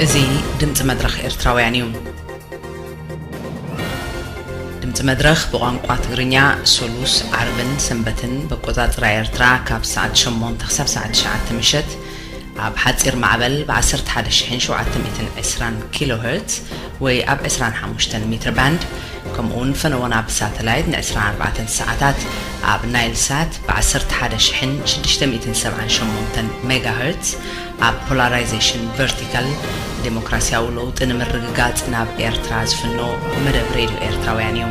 እዚ ድምፂ መድረኽ ኤርትራውያን እዩ። ድምፂ መድረኽ ብቋንቋ ትግርኛ ሰሉስ፣ ዓርብን ሰንበትን በቆፃፅራ ኤርትራ ካብ ሰዓት ሸሞንተ ክሳብ ሰዓት ትሽዓተ ምሸት ኣብ ሓፂር ማዕበል ብ ዓሰርተ ሓደ ሽሕን ሸውዓተ ሚእትን ዕስራን ኪሎ ሄርትዝ ወይ ኣብ ዕስራን ሓሙሽተን ሜትር ባንድ፣ ከምኡ እውን ፈነወና ብሳተላይት ን ዕስራን ኣርባዕተን ሰዓታት ኣብ ናይል ሳት ብ ዓሰርተ ሓደ ሽሕን ሽዱሽተ ሚእትን ሰብዓን ሸሞንተን ሜጋ ሄርትዝ፣ ኣብ ፖላራይዜሽን ቨርቲካል ዴሞክራሲያዊ ለውጢ ንምርግጋጽ ናብ ኤርትራ ዝፍኖ መደብ ሬድዮ ኤርትራውያን እዩ።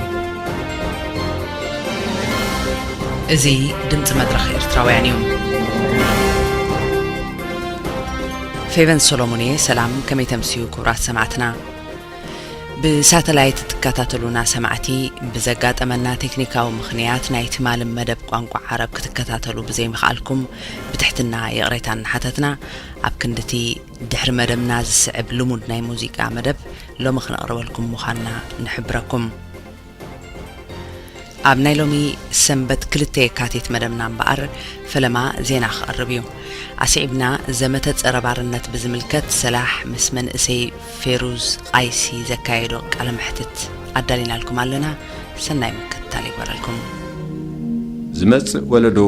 እዚ ድምጺ መድረኽ ኤርትራውያን እዩ። ፌቨን ሰሎሞን እየ። ሰላም፣ ከመይ ተምስዩ ክቡራት ሰማዕትና? ብሳተላይት እትከታተሉና ሰማዕቲ፣ ብዘጋጠመና ቴክኒካዊ ምኽንያት ናይ ትማሊ መደብ ቋንቋ ዓረብ ክትከታተሉ ብዘይምኽኣልኩም ብትሕትና ይቕሬታ እናሓተትና፣ ኣብ ክንድቲ ድሕሪ መደብና ዝስዕብ ልሙድ ናይ ሙዚቃ መደብ ሎሚ ክነቕርበልኩም ምዃንና ንሕብረኩም። ኣብ ናይ ሎሚ ሰንበት ክልተ የካቲት መደብና እምበኣር ፈለማ ዜና ክቐርብ እዩ። ኣስዒብና ዘመተ ጸረ ባርነት ብዝምልከት ሰላሕ ምስ መንእሰይ ፌሩዝ ቃይሲ ዘካየዶ ቃለ መሕትት ኣዳሊናልኩም ኣለና። ሰናይ ምክትታል ይግበረልኩም። ዝመጽእ ወለዶ፣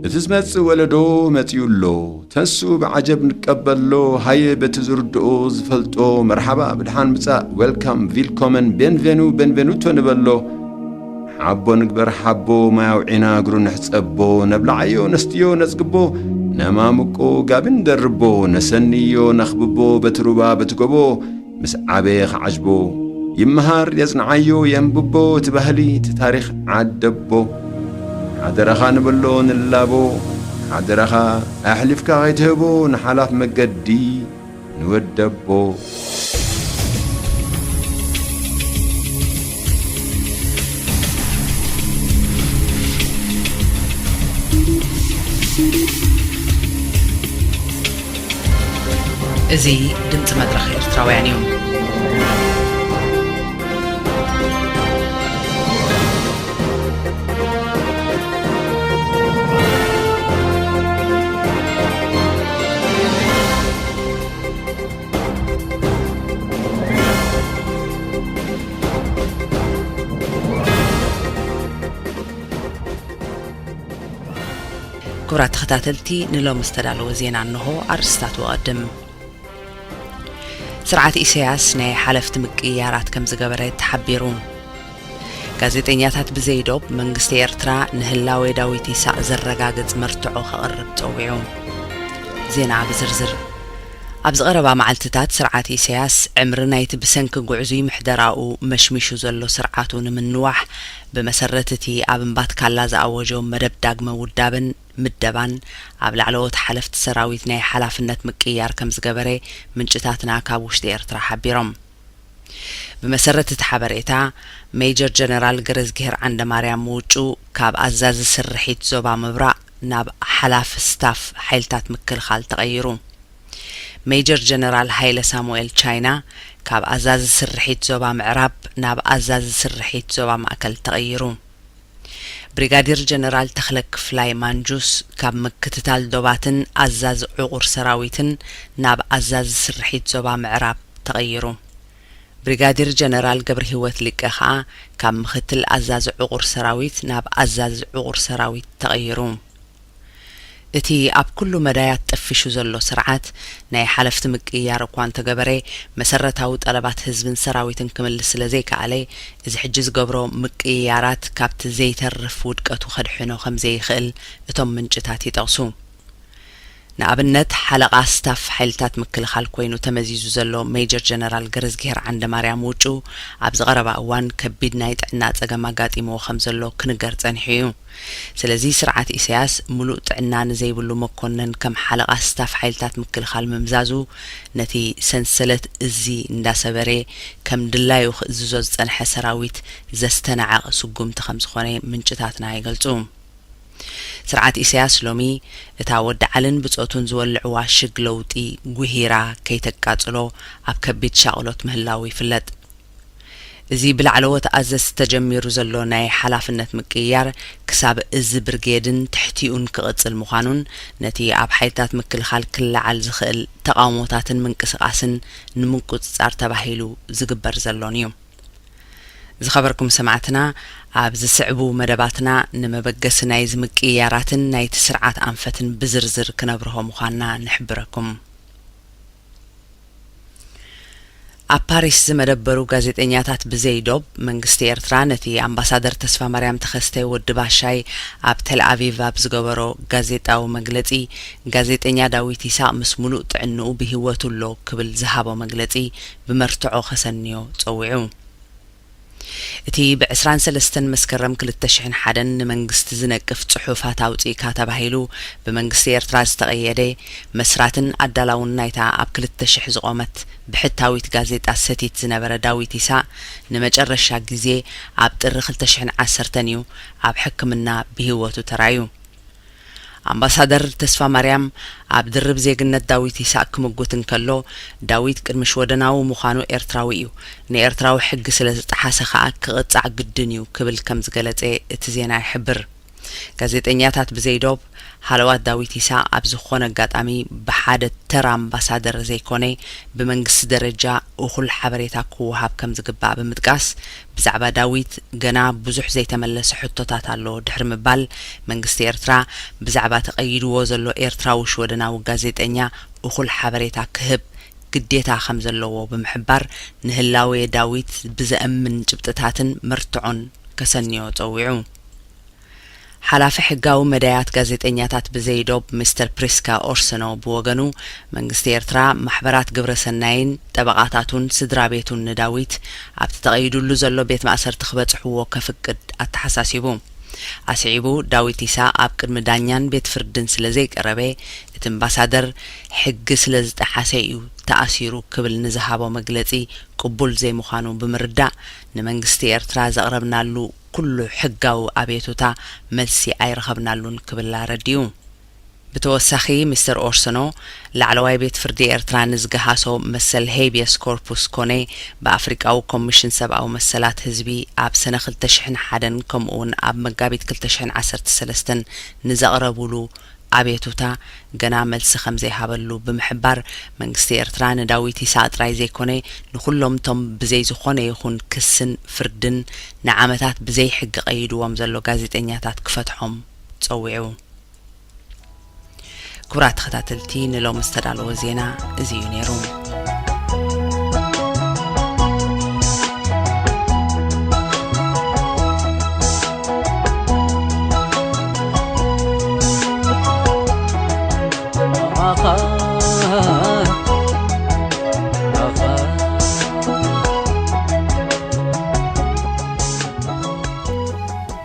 እቲ ዝመጽእ ወለዶ መጺኡ ኣሎ። ተንስኡ ብዓጀብ ንቀበሎ፣ ሃየ በቲ ዝርድኦ ዝፈልጦ፣ መርሓባ ብድሓን ምጻእ፣ ዌልካም፣ ቪልኮመን፣ ቤንቬኑ፣ ቤንቬኑቶ ንበሎ። ሓቦ ንግበር ሓቦ፣ ማይ ኣውዒና እግሩ ንሕጸቦ፣ ነብልዓዮ ነስትዮ ነጽግቦ፣ ነማሙቆ ጋቢ ንደርቦ፣ ነሰንዮ ነኽብቦ፣ በቲ ሩባ በቲ ጎቦ፣ ምስ ዓበየ ክዓጅቦ፣ ይመሃር የጽንዓዮ የንብቦ፣ እቲ ባህሊ እቲ ታሪኽ ዓደቦ። ሓደራኻ ንበሎ ንላቦ፣ ሓደራኻ ኣሕሊፍካ ከይትህቦ፣ ንሓላፍ መገዲ ንወደቦ። እዚ ድምጺ መድረኽ ኤርትራውያን እዩ። ክቡራት ተኸታተልቲ፣ ንሎሚ ዝተዳለወ ዜና እንሆ። ኣርእስታት ወቐድም። ስርዓት ኢሳያስ ናይ ሓለፍቲ ምቅይያራት ከም ዝገበረ ተሓቢሩ። ጋዜጠኛታት ብዘይዶብ መንግስቲ ኤርትራ ንህላዌ ዳዊት ይስሐቅ ዘረጋግጽ መርትዖ ከቕርብ ጸዊዑ። ዜና ብዝርዝር። ኣብዚ ቀረባ መዓልትታት ስርዓት ኢሳያስ ዕምሪ ናይቲ ብሰንኪ ጉዕዙይ ምሕደራኡ መሽሚሹ ዘሎ ስርዓቱ ንምንዋሕ ብመሰረት እቲ ኣብ እምባትካላ ዝኣወጆ መደብ ዳግመ ውዳብን ምደባን ኣብ ላዕለዎት ሓለፍቲ ሰራዊት ናይ ሓላፍነት ምቅይያር ከም ዝገበረ ምንጭታትና ካብ ውሽጢ ኤርትራ ሓቢሮም። ብመሰረት እቲ ሓበሬታ፣ ሜጀር ጀነራል ገረዝግሄር ዓንደማርያም ምውጩ ካብ ኣዛዚ ስርሒት ዞባ ምብራቕ ናብ ሓላፊ ስታፍ ሓይልታት ምክልኻል ተቐይሩ። ሜጀር ጀነራል ሃይለ ሳሙኤል ቻይና ካብ ኣዛዚ ስርሒት ዞባ ምዕራብ ናብ ኣዛዚ ስርሒት ዞባ ማእከል ተቐይሩ። ብሪጋዴር ጀነራል ተኽለ ክፍላይ ማንጁስ ካብ ምክትታል ዶባትን ኣዛዚ ዕቑር ሰራዊትን ናብ ኣዛዚ ስርሒት ዞባ ምዕራብ ተቐይሩ። ብሪጋዴር ጀነራል ገብረሂወት ሊቀ ኸኣ ካብ ምኽትል ኣዛዚ ዕቑር ሰራዊት ናብ ኣዛዚ ዕቑር ሰራዊት ተቐይሩ። እቲ ኣብ ኩሉ መዳያት ጠፊሹ ዘሎ ስርዓት፣ ናይ ሓለፍቲ ምቅይያር እኳ እንተገበረ፣ መሰረታዊ ጠለባት ህዝብን ሰራዊትን ክምልስ ስለ ዘይከኣለ፣ እዚ ሕጂ ዝገብሮ ምቅይያራት ካብቲ ዘይተርፍ ውድቀቱ ከድሕኖ ከም ዘይኽእል እቶም ምንጭታት ይጠቕሱ። ንኣብነት፣ ሓለቓ ስታፍ ሓይልታት ምክልኻል ኮይኑ ተመዚዙ ዘሎ ሜጀር ጀነራል ገረዝግሄር ዓንደማርያም ውጩ፣ ኣብዚ ቀረባ እዋን ከቢድ ናይ ጥዕና ጸገም ኣጋጢምዎ ከም ዘሎ ክንገር ጸኒሑ እዩ። ስለዚ፣ ስርዓት ኢሳያስ፣ ምሉእ ጥዕና ንዘይብሉ መኮነን ከም ሓለቓ ስታፍ ሓይልታት ምክልኻል ምምዛዙ፣ ነቲ ሰንሰለት እዚ እንዳሰበረ፣ ከም ድላዩ ክእዝዞ ዝጸንሐ ሰራዊት ዘስተናዕቕ ስጉምቲ ከም ዝኾነ ምንጭታትና ይገልጹ። ስርዓት ኢሳያስ ሎሚ፣ እታ ወዲ ዓልን ብጾቱን ዝወልዕዋ ሽግ ለውጢ ጉሂራ ከይተቃጽሎ ኣብ ከቢድ ሻቕሎት ምህላዉ ይፍለጥ። እዚ ብላዕለዎት ኣዘዝቲ ተጀሚሩ ዘሎ ናይ ሓላፍነት ምቅይያር ክሳብ እዚ ብርጌድን ትሕቲኡን ክቕጽል ምዃኑን ነቲ ኣብ ሓይልታት ምክልኻል ክለዓል ዝኽእል ተቓውሞታትን ምንቅስቓስን ንምቁጽጻር ተባሂሉ ዝግበር ዘሎን እዩ። ዝኸበርኩም ሰማዕትና፣ ኣብ ዝስዕቡ መደባትና ንመበገሲ ናይዚ ምቅይያራትን ናይቲ ስርዓት ኣንፈትን ብዝርዝር ክነብርሆ ምዃንና ንሕብረኩም። ኣብ ፓሪስ ዝመደበሩ ጋዜጠኛታት ብዘይ ዶብ፣ መንግስቲ ኤርትራ ነቲ ኣምባሳደር ተስፋማርያም ተኸስተ ወዲ ባሻይ ኣብ ተል ኣቪቭ ኣብ ዝገበሮ ጋዜጣዊ መግለጺ፣ ጋዜጠኛ ዳዊት ይስሐቅ ምስ ሙሉእ ጥዕንኡ ብህይወቱ ኣሎ ክብል ዝሃቦ መግለጺ ብመርትዖ ከሰንዮ ጸዊዑ። እቲ ብ ዕስራን ሰለስተን መስከረም ክልተ ሽሕን ሓደን ንመንግስቲ ዝነቅፍ ጽሑፋት ኣውጺእካ ተባሂሉ ብመንግስቲ ኤርትራ ዝተቐየደ መስራትን ኣዳላውን ናይታ ኣብ ክልተ ሽሕ ዝቖመት ብሕታዊት ጋዜጣ ሰቲት ዝነበረ ዳዊት ይስሐቅ ንመጨረሻ ግዜ ኣብ ጥሪ ክልተ ሽሕን ዓሰርተን እዩ ኣብ ሕክምና ብህይወቱ ተራእዩ። ኣምባሳደር ተስፋማርያም ኣብ ድርብ ዜግነት ዳዊት ይስሐቅ ክምጉት እንከሎ፣ ዳዊት ቅድሚ ሽወደናዊ ምዃኑ ኤርትራዊ እዩ። ንኤርትራዊ ሕጊ ስለ ዝጠሓሰ ከኣ ክቕጻዕ ግድን እዩ ክብል ከም ዝገለጸ እቲ ዜና ይሕብር። ጋዜጠኛታት ብዘይ ዶብ፣ ሃለዋት ዳዊት ይስሐቅ ኣብ ዝኾነ ኣጋጣሚ ብሓደ ተራ ኣምባሳደር ዘይኮነ፣ ብመንግስቲ ደረጃ እኹል ሓበሬታ ክወሃብ ከም ዝግባእ ብምጥቃስ፣ ብዛዕባ ዳዊት ገና ብዙሕ ዘይተመለሰ ሕቶታት ኣሎ ድሕሪ ምባል፣ መንግስቲ ኤርትራ ብዛዕባ ተቐይድዎ ዘሎ ኤርትራዊ ሽወደናዊ ጋዜጠኛ እኹል ሓበሬታ ክህብ ግዴታ ከም ዘለዎ ብምሕባር፣ ንህላዌ ዳዊት ብዘእምን ጭብጥታትን መርትዖን ከሰንዮ ጸዊዑ። ሓላፊ ሕጋዊ መዳያት ጋዜጠኛታት ብዘይ ዶብ ሚስተር ፕሪስካ ኦርሰኖ ብወገኑ፣ መንግስቲ ኤርትራ ማሕበራት ግብረ ሰናይን ጠበቓታቱን ስድራ ቤቱን ንዳዊት ኣብቲ ተቐይዱሉ ዘሎ ቤት ማእሰርቲ ክበጽሕዎ ከፍቅድ ኣተሓሳሲቡ። ኣስዒቡ፣ ዳዊት ይስሐቅ ኣብ ቅድሚ ዳኛን ቤት ፍርድን ስለ ዘይቀረበ፣ እቲ ኣምባሳደር ሕጊ ስለ ዝጠሓሰ እዩ ተኣሲሩ ክብል ንዝሃቦ መግለጺ ቅቡል ዘይምዃኑ ብምርዳእ፣ ንመንግስቲ ኤርትራ ዘቕረብናሉ ኩሉ ሕጋዊ ኣቤቱታ መልሲ ኣይረኸብናሉን ክብል ኣረዲኡ። ብተወሳኺ ሚስተር ኦርሰኖ፣ ላዕለዋይ ቤት ፍርዲ ኤርትራ ንዝገሃሶ መሰል ሄይቢየስ ኮርፑስ ኮነ ብኣፍሪቃዊ ኮሚሽን ሰብኣዊ መሰላት ህዝቢ ኣብ ሰነ ክልተ ሽሕን ሓደን ከምኡውን ኣብ መጋቢት ክልተ ሽሕን ዓሰርተ ሰለስተን ንዘቕረቡሉ ኣቤቱታ ገና መልሲ ከም ዘይሃበሉ ብምሕባር፣ መንግስቲ ኤርትራ ንዳዊት ይስሐቅ ጥራይ ዘይኮነ ንኹሎም እቶም ብዘይ ዝኾነ ይኹን ክስን ፍርድን ንዓመታት ብዘይ ሕጊ ቀይድዎም ዘሎ ጋዜጠኛታት ክፈትሖም ጸዊዑ። ክቡራት ተኸታተልቲ፣ ንሎሚ ዝተዳለወ ዜና እዚ እዩ ነይሩ።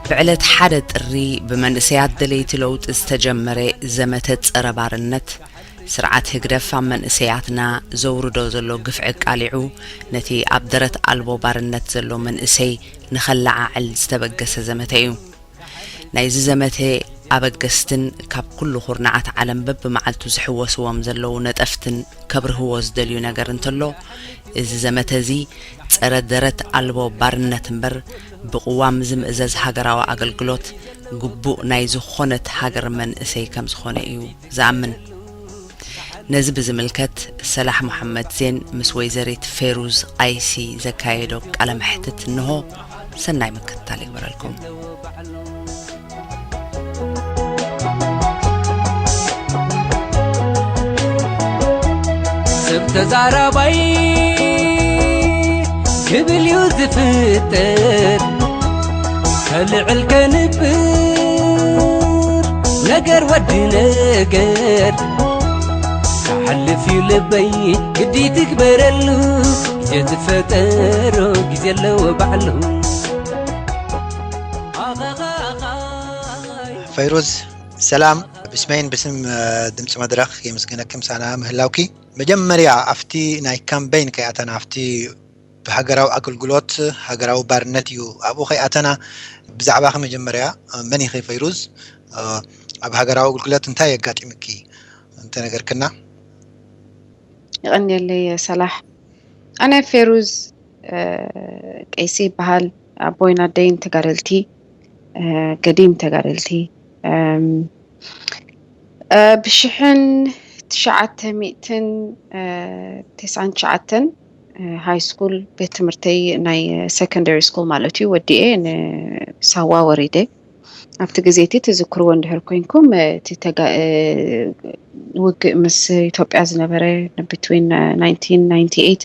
ብዕለት ሓደ ጥሪ ብመንእሰያት ደለይቲ ለውጢ ዝተጀመረ ዘመተ ጸረ ባርነት፣ ስርዓት ህግደፍ ኣብ መንእሰያትና ዘውርዶ ዘሎ ግፍዒ ኣቃሊዑ፣ ነቲ ኣብ ደረት ኣልቦ ባርነት ዘሎ መንእሰይ ንኸለዓዕል ዝተበገሰ ዘመተ እዩ። ናይዚ ዘመተ ኣበገስትን ካብ ኩሉ ኩርናዓት ዓለም በብመዓልቱ ዝሕወስዎም ዘለዉ ነጠፍትን ከብርህዎ ዝደልዩ ነገር እንተሎ፣ እዚ ዘመተ እዚ ጸረ ደረት ኣልቦ ባርነት እምበር፣ ብቅዋም ዝምእዘዝ ሃገራዊ ኣገልግሎት ግቡእ ናይ ዝኾነት ሃገር መንእሰይ ከም ዝኾነ እዩ ዝኣምን። ነዚ ብዝምልከት፣ ሰላሕ መሓመድ ዜን ምስ ወይዘሪት ፌሩዝ ቃይሲ ዘካየዶ ቃለ መሕትት እንሆ። ሰናይ ምክትታል ይግበረልኩም። ሰብ ተዛራባይ ክብል እዩ ዝፍጠር፣ ከልዕል ከንብር ነገር ወዲ ነገር። ክሓልፍ እዩ ልበይ ግዲ ትግበረሉ፣ ግዜ ዝፈጠሮ ግዜ ኣለዎ ባዕሉ። ፈይሩዝ፣ ሰላም። ብስመይን ብስም፣ እ፣ ድምፂ መድረኽ የመስግነኪ ምሳና ምህላውኪ። መጀመርያ ኣብቲ ናይ ካምበይን ከይኣተና፣ ኣብቲ ብሃገራዊ ኣገልግሎት ሃገራዊ ባርነት እዩ፣ ኣብኡ ከይኣተና፣ ብዛዕባኺ መጀመርያ፣ እ፣ መን ኢኺ ፈይሩዝ? እ፣ ኣብ ሃገራዊ ኣገልግሎት እንታይ የጋጢምኪ እንተነገርክና? የቐንየለይ ሰላሕ። ኣነ ፌሩዝ ቀይሲ ይበሃል። ኣቦይን ኣደይን ተጋደልቲ፣ ገዲም ተጋደልቲ። ብሽሕን ትሽዓተ ሚእትን ተስዓን ትሽዓተን ሃይ ስኩል፣ ቤት ትምህርተይ ናይ ሰከንደሪ ስኩል ማለት እዩ፣ ወዲኤ ንሳዋ ወሪደ። ኣብቲ ግዜ እቲ ትዝክርዎ እንድሕር ኮይንኩም፣ እቲ ውግእ ምስ ኢትዮጵያ ዝነበረ፣ ብትዊን ናይንቲን ናይንቲ ኤይት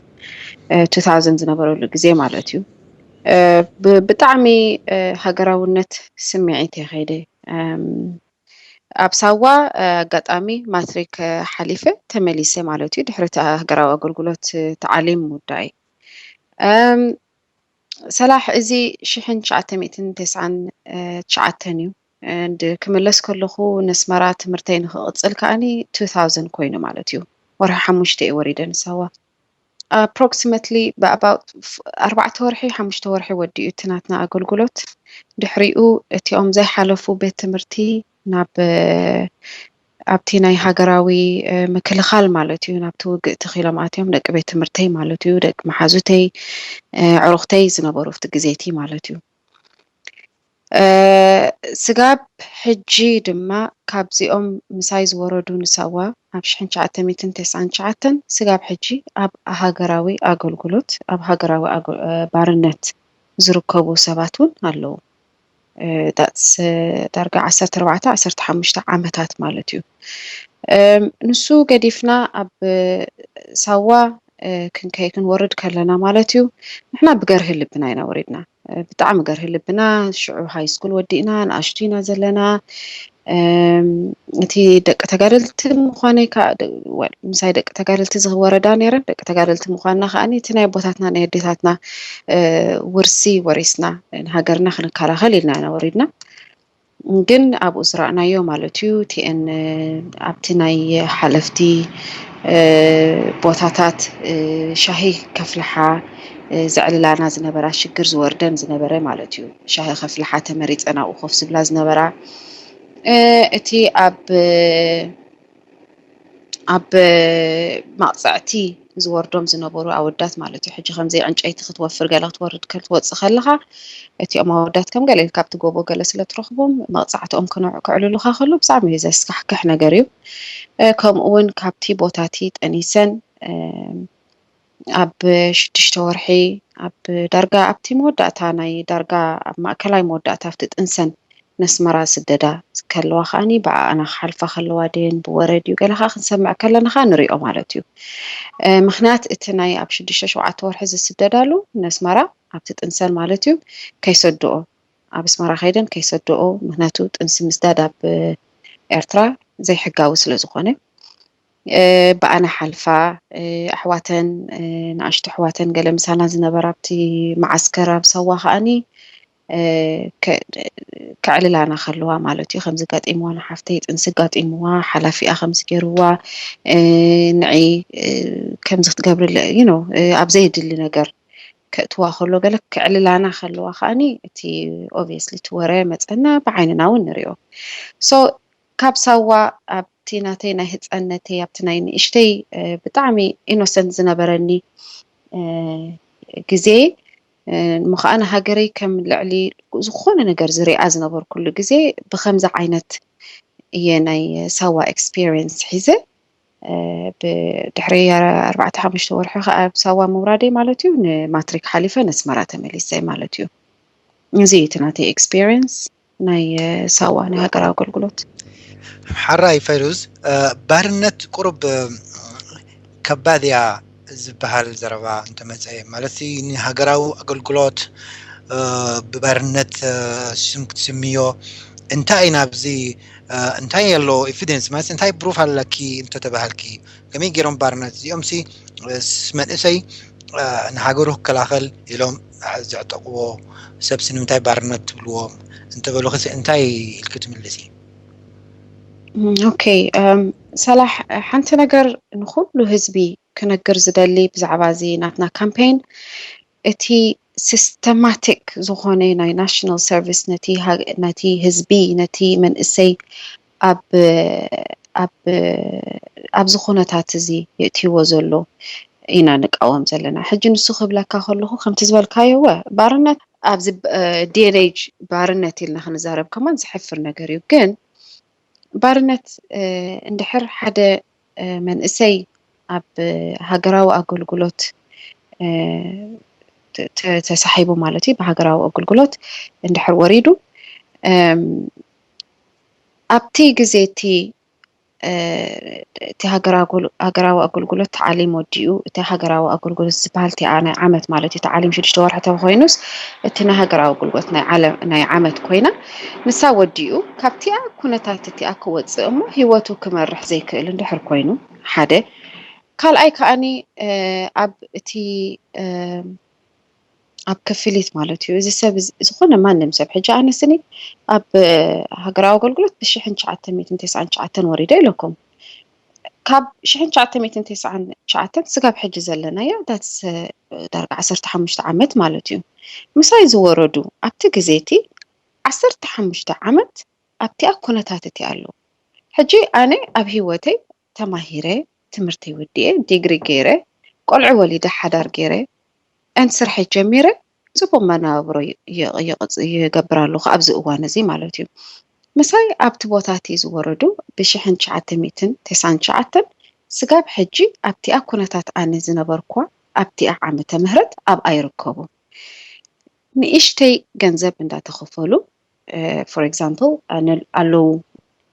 ቱ ታውዘንድ ዝነበረሉ ግዜ ማለት እዩ። ብጣዕሚ ሃገራውነት ስምዒት እየ ከይደ። ኣብ ሳዋ ኣጋጣሚ ማትሪክ ሓሊፈ ተመሊሰ ማለት እዩ፣ ድሕሪ ሃገራዊ ኣገልግሎት ተዓሊም ምውዳይ። ሰላሕ እዚ ሽሕን ትሽዓተ ሚእትን ተስዓን ትሽዓተን እዩ። ክምለስ ከለኹ ነስመራ ትምህርተይ ንክቕፅል ከዓኒ ቱ ታውዘንድ ኮይኑ ማለት እዩ። ወርሒ ሓሙሽተ እዩ ወሪደ ንሳዋ። ኣፕሮክሲመትሊ ብኣባውት ኣርባዕተ ወርሒ ሓሙሽተ ወርሒ ወዲኡ እቲ ናትና ኣገልግሎት። ድሕሪኡ እቲኦም ዘይሓለፉ ቤት ትምህርቲ ናብ ኣብቲ ናይ ሃገራዊ ምክልኻል ማለት እዩ፣ ናብቲ ውግእ ተኺሎም ኣትዮም፣ ደቂ ቤት ትምህርተይ ማለት እዩ፣ ደቂ መሓዙተይ፣ ዕሩኽተይ ዝነበሩ ኣብቲ ግዜ እቲ ማለት እዩ። ስጋብ ሕጂ ድማ ካብዚኦም ምሳይ ዝወረዱ ንሳዋ ኣብ ሽሕን ትሽዓተ ሚእትን ተስዓን ትሽዓተን ስጋብ ሕጂ ኣብ ሃገራዊ ኣገልግሎት፣ ኣብ ሃገራዊ ባርነት ዝርከቡ ሰባት እውን ኣለዉ። ዳትስ ዳርጋ ዓሰርተ ኣርባዕተ ዓሰርተ ሓሙሽተ ዓመታት ማለት እዩ። ንሱ ገዲፍና ኣብ ሳዋ ክንከይ ክንወርድ ከለና ማለት እዩ፣ ንሕና ብገርሂ ልብና ኢና ወሪድና። ብጣዕሚ ገርሂ ልብና። ሽዑ ሃይ ስኩል ወዲእና ንኣሽቱ ኢና ዘለና። እቲ ደቂ ተጋደልቲ ምዃነይ ምሳይ ደቂ ተጋደልቲ ዝወረዳ ነይረን። ደቂ ተጋደልቲ ምዃንና ከዓ እቲ ናይ ኣቦታትና ናይ ኣዴታትና ውርሲ ወሪስና፣ ንሃገርና ክንከላኸል ኢልና ኢና ወሪድና። ግን ኣብኡ ዝረኣናዮ ማለት እዩ፣ ቲኤን ኣብቲ ናይ ሓለፍቲ ቦታታት ሻሂ ከፍልሓ ዘዕልላና ዝነበራ፣ ሽግር ዝወርደን ዝነበረ ማለት እዩ። ሻሂ ከፍልሓ ተመሪፀን ኣብኡ ኮፍ ዝብላ ዝነበራ፣ እቲ ኣብ ኣብ መቕፃዕቲ ዝወርዶም ዝነበሩ ኣወዳት ማለት እዩ። ሕጂ ከምዘይ ዕንጨይቲ ክትወፍር ገለ ክትወርድ ክትወፅእ ከለኻ፣ እቲኦም ኣወዳት ከም ገለ ኢልካ ኣብቲ ጎቦ ገለ ስለ ትረኽቦም፣ መቕፃዕትኦም ክዕልሉኻ ከሎ ብጣዕሚ እዩ ዘስካሕክሕ ነገር እዩ። ከምኡ እውን ካብቲ ቦታቲ ጠኒሰን ኣብ ሽዱሽተ ወርሒ፣ ኣብ ዳርጋ ኣብቲ መወዳእታ ናይ ዳርጋ ኣብ ማእከላይ መወዳእታ ኣብቲ ጥንሰን ነስመራ ዝስደዳ ከለዋ ከዓኒ ብኣና ክሓልፋ ከለዋ ድየን ብወረ ድዩ ገለ ከዓ ክንሰምዕ ከለና ከዓ ንሪኦ ማለት እዩ። ምክንያት እቲ ናይ ኣብ ሽዱሽተ ሸውዓተ ወርሒ ዝስደዳሉ ነስመራ ኣብቲ ጥንሰን ማለት እዩ ከይሰድኦ፣ ኣብ ኣስመራ ከይደን ከይሰድኦ፣ ምክንያቱ ጥንሲ ምስዳድ ኣብ ኤርትራ ዘይሕጋዊ ስለ ዝኾነ ብኣና ሓልፋ ኣሕዋተን ንኣሽቱ ኣሕዋተን ገለ ምሳና ዝነበራ ኣብቲ መዓስከር ኣብ ሳዋ ከዓኒ ከዕልላና ከለዋ ማለት እዩ ከምዚ ጋጢምዋ ንሓፍተይ ጥንሲ ጋጢምዋ ሓላፊኣ ከምዚ ገይርዋ ንዒ ከምዚ ክትገብርለ you know ኣብ ዘየድሊ ነገር ከእትዋ ከሎ ገለ ክዕልላና ከለዋ ከዓኒ እቲ obviously እቲ ወረ መፀና ብዓይንና እውን ንሪኦ so ካብ ሳዋ ኣብቲ ናተይ ናይ ህፃንነተይ ኣብቲ ናይ ንእሽተይ ብጣዕሚ ኢኖሰንት ዝነበረኒ ግዜ እሞ ከዓ ንሃገረይ ከም ልዕሊ ዝኾነ ነገር ዝሪኣ ዝነበርኩሉ ግዜ ብከምዚ ዓይነት እየ ናይ ሳዋ ኤክስፒሪየንስ ሒዘ ብድሕሪ ኣርባዕተ ሓሙሽተ ወርሒ ከዓ ኣብ ሳዋ ምውራደይ ማለት እዩ ንማትሪክ ሓሊፈ ነስመራ ተመሊሰ ማለት እዩ እዚ እቲ ናተይ ኤክስፒሪየንስ ናይ ሳዋ ናይ ሃገራዊ ኣገልግሎት። ሓራይ ፈይሩዝ ባርነት ቁሩብ ከባድ እያ ዝበሃል ዘረባ እንተመፀ ማለት ንሃገራዊ ኣገልግሎት ብባርነት ስም ክትስምዮ እንታይ ኢና ኣብዚ እንታይ ኣሎ ኤቪደንስ ማለት እንታይ ብሩፍ ኣለኪ እንተተባሃልኪ ከመይ ገይሮም ባርነት እዚኦም ሲ መንእሰይ ንሃገሩ ክከላኸል ኢሎም ዘዕጠቕዎ ሰብሲ ንምንታይ ባርነት ትብልዎም እንተበሉኺ እንታይ ኢልኪ ትምልሲ? ኦኬ ሰላሕ ሓንቲ ነገር ንኩሉ ህዝቢ ክነግር ዝደሊ ብዛዕባ እዚ ናትና ካምፔን እቲ ሲስተማቲክ ዝኾነ ናይ ናሽናል ሰርቪስ ነቲ ህዝቢ ነቲ መንእሰይ ኣብ ኣብዚ ኩነታት እዚ የእትይዎ ዘሎ ኢና ንቃወም ዘለና። ሕጂ ንሱ ክብለካ ከለኹ ከምቲ ዝበልካዮ እወ ባርነት ኣብዚ ዴኔጅ ባርነት ኢልና ክንዛረብ ከማን ዝሕፍር ነገር እዩ። ግን ባርነት እንድሕር ሓደ መንእሰይ ኣብ ሃገራዊ ኣገልግሎት ተሳሒቡ ማለት እዩ፣ ብሃገራዊ ኣገልግሎት እንድሕር ወሪዱ ኣብቲ ግዜ እቲ እቲ ሃገራዊ ኣገልግሎት ተዓሊም ወዲኡ፣ እቲ ሃገራዊ ኣገልግሎት ዝበሃል እቲኣ ናይ ዓመት ማለት እዩ፣ ተዓሊም ሽዱሽተ ወርሒ ተኮይኑስ እቲ ናይ ሃገራዊ ኣገልግሎት ናይ ዓመት ኮይና ንሳ ወዲኡ ካብቲኣ ኩነታት እቲኣ ክወፅእ እሞ ህይወቱ ክመርሕ ዘይክእል እንድሕር ኮይኑ ሓደ፣ ካልኣይ ከዓኒ ኣብ እቲ ኣብ ክፍሊት ማለት እዩ። እዚ ሰብ ዝኾነ ማንም ሰብ ሕጂ ኣነ ስኒ ኣብ ሃገራዊ ኣገልግሎት ብሽሕን ትሽዓተ ሚእትን ተስዓን ትሽዓተን ወሪደ ኢለኩም። ካብ ሽሕን ትሽዓተ ሚእትን ተስዓን ትሽዓተን ስጋብ ሕጂ ዘለናዮ that's ዳርጋ ዓሰርተ ሓሙሽተ ዓመት ማለት እዩ። ምሳይ ዝወረዱ ኣብቲ ግዜ እቲ ዓሰርተ ሓሙሽተ ዓመት ኣብቲኣ ኩነታት እቲ ኣለዉ። ሕጂ ኣነ ኣብ ህይወተይ ተማሂረ፣ ትምህርተይ ወዲኤ፣ ዲግሪ ገይረ፣ ቆልዑ ወሊደ፣ ሓዳር ገይረ፣ and ስርሐይ ጀሚረ፣ ፅቡቅ መነባብሮ ይገብር ኣለኹ ኣብዚ እዋን እዚ ማለት እዩ። ምሳይ ኣብቲ ቦታ እቲ ዝወረዱ ብሽሕን ትሽዓተ ሚእትን ተስዓን ትሽዓተን ስጋብ ሕጂ ኣብቲኣ ኩነታት ኣነ ዝነበርኳ ኣብቲኣ ዓመተ ምህረት ኣብኣ ይርከቡ። ንእሽተይ ገንዘብ እንዳተኸፈሉ for example ኣለዉ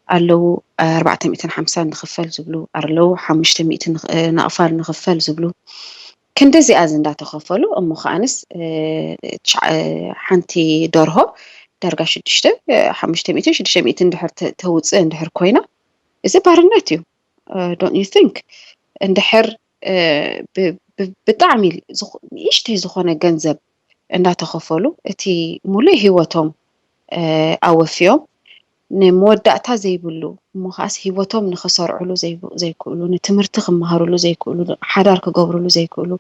ኣለዉ ኣርባዕተ ሚእትን ሓምሳን ንኽፈል ዝብሉ ኣለዉ ሓሙሽተ ሚእቲ ናቕፋል ንኽፈል ዝብሉ ክንዲ እዚኣ እንዳተኸፈሉ እሞ ከዓንስ ሓንቲ ደርሆ ዳርጋ ሽዱሽተ ሓሙሽተ ሚእትን ሽዱሽተ ሚእትን እንድሕር ተውፅእ እንድሕር ኮይና እዚ ባርነት እዩ። Don't you think? እንድሕር ብጣዕሚ ንእሽተይ ዝኾነ ገንዘብ እንዳተኸፈሉ እቲ ሙሉእ ህይወቶም ኣወፍዮም ንመወዳእታ ዘይብሉ እሞ ከዓስ ህይወቶም ንኽሰርዕሉ ዘይክእሉ፣ ንትምህርቲ ክመሃርሉ ዘይክእሉ፣ ሓዳር ክገብርሉ ዘይክእሉ፣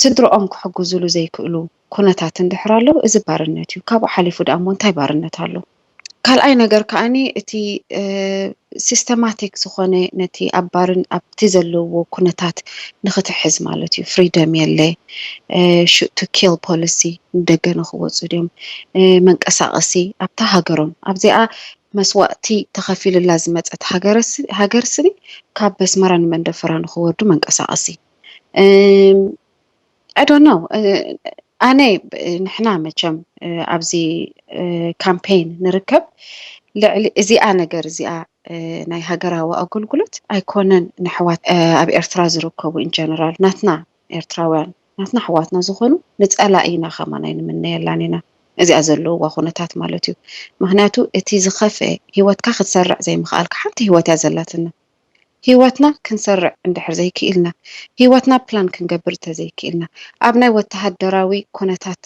ስድርኦም ክሕግዝሉ ዘይክእሉ ኩነታት እንድሕር ኣለዉ እዚ ባርነት እዩ። ካብኡ ሓሊፉ ደኣ እሞ እንታይ ባርነት ኣሎ? ካልኣይ ነገር ከዓኒ እቲ ሲስተማቲክ ዝኾነ ነቲ ኣብ ባርን ኣብቲ ዘለዎ ኩነታት ንክትሕዝ ማለት እዩ። ፍሪደም የለ፣ shoot to kill policy፣ ንደገ ንክወፁ ድዮም፣ መንቀሳቀሲ ኣብታ ሃገሮም ኣብዚኣ መስዋእቲ ተኸፊልላ ዝመፀት ሃገር ስኒ ካብ ኣስመራ ንመንደፈራ ንክወርዱ መንቀሳቀሲ I don't know ኣነ ንሕና መቸም ኣብዚ ካምፔን ንርከብ ልዕሊ እዚኣ ነገር እዚኣ ናይ ሃገራዊ ኣገልግሎት ኣይኮነን ንሕዋት ኣብ ኤርትራ ዝርከቡ ኢንጀነራል ናትና ኤርትራውያን ናትና ኣሕዋትና ዝኾኑ ንፀላኢ ኢና ከማን ኣይንምነየላን ኢና እዚኣ ዘለውዋ ኩነታት ማለት እዩ። ምክንያቱ እቲ ዝኸፍአ ሂወትካ ክትሰርዕ ዘይምኽኣልካ ሓንቲ ሂወት እያ ዘላትና። ሂወትና ክንሰርዕ እንድሕር ዘይክኢልና፣ ሂወትና ፕላን ክንገብር እንተዘይክኢልና፣ ኣብ ናይ ወተሃደራዊ ኩነታት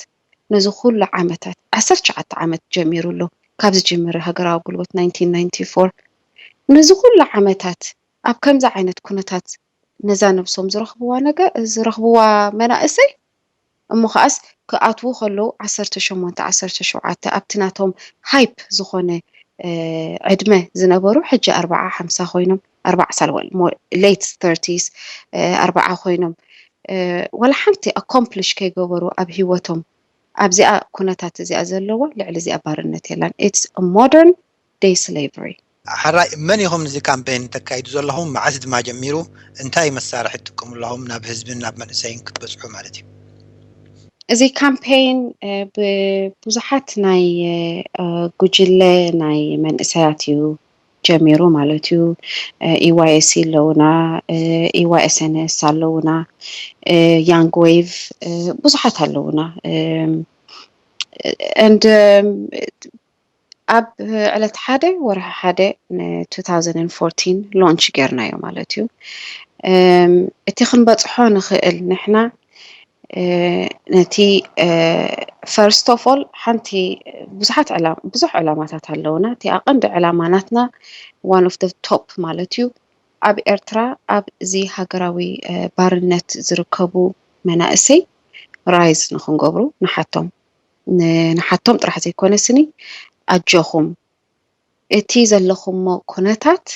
ነዚ ኩሉ ዓመታት ዓሰርተ ትሽዓተ ዓመት ጀሚሩ ኣሎ ካብ ዝጅምር ሃገራዊ ጉልበት ናይንቲን ናይንቲ ፎር ነዚ ኩሉ ዓመታት ኣብ ከምዚ ዓይነት ኩነታት ነዛ ነብሶም ዝረኽብዋ ነገር ዝረኽብዋ መናእሰይ እሞ ከዓስ ክኣትዉ ከለዉ ዓሰርተ ሸሞንተ ዓሰርተ ሸውዓተ ኣብቲ ናቶም ሃይፕ ዝኾነ ዕድመ ዝነበሩ ሕጂ ኣርባዓ ሓምሳ ኮይኖም ኣርባዓ ሳልወል ሌት ተርቲስ ኣርባዓ ኮይኖም ወላ ሓንቲ ኣኮምፕሊሽ ከይገበሩ ኣብ ሂወቶም ኣብዚኣ ኩነታት እዚኣ ዘለዋ ልዕሊ እዚኣ ባርነት የላን። It's a modern day slavery። ሓራይ መን ኢኹም ንዚ ካምፔን ተካይዱ ዘለኹም? መዓስ ድማ ጀሚሩ? እንታይ መሳርሒ ትጥቀሙ ኣለኹም ናብ ህዝብን ናብ መንእሰይን ክትበፅሑ ማለት እዩ? እዚ ካምፔን ብብዙሓት ናይ ጉጅለ ናይ መንእሰያት እዩ ጀሚሩ ማለት እዩ። ኢዋይኤስ ኣለውና፣ ኢዋይኤስኤንኤስ ኣለውና፣ ያንግ ዌቭ ብዙሓት ኣለውና። And ኣብ ዕለት ሓደ ወርሒ ሓደ ን two thousand and fourteen ሎንች ጌርናዮ ማለት እዩ። እቲ ክንበፅሖ ንኽእል ንሕና ነቲ ፈርስት ኦፍ ኦል ሓንቲ ብዙሓት ብዙሕ ዕላማታት ኣለውና። እቲ ኣቐንዲ ዕላማ ናትና one of the top ማለት እዩ ኣብ ኤርትራ ኣብዚ ሃገራዊ ባርነት ዝርከቡ መናእሰይ ራይዝ ንክንገብሩ ንሓቶም ንሓቶም ጥራሕ ዘይኮነ ስኒ ኣጆኹም እቲ ዘለኹሞ ኩነታት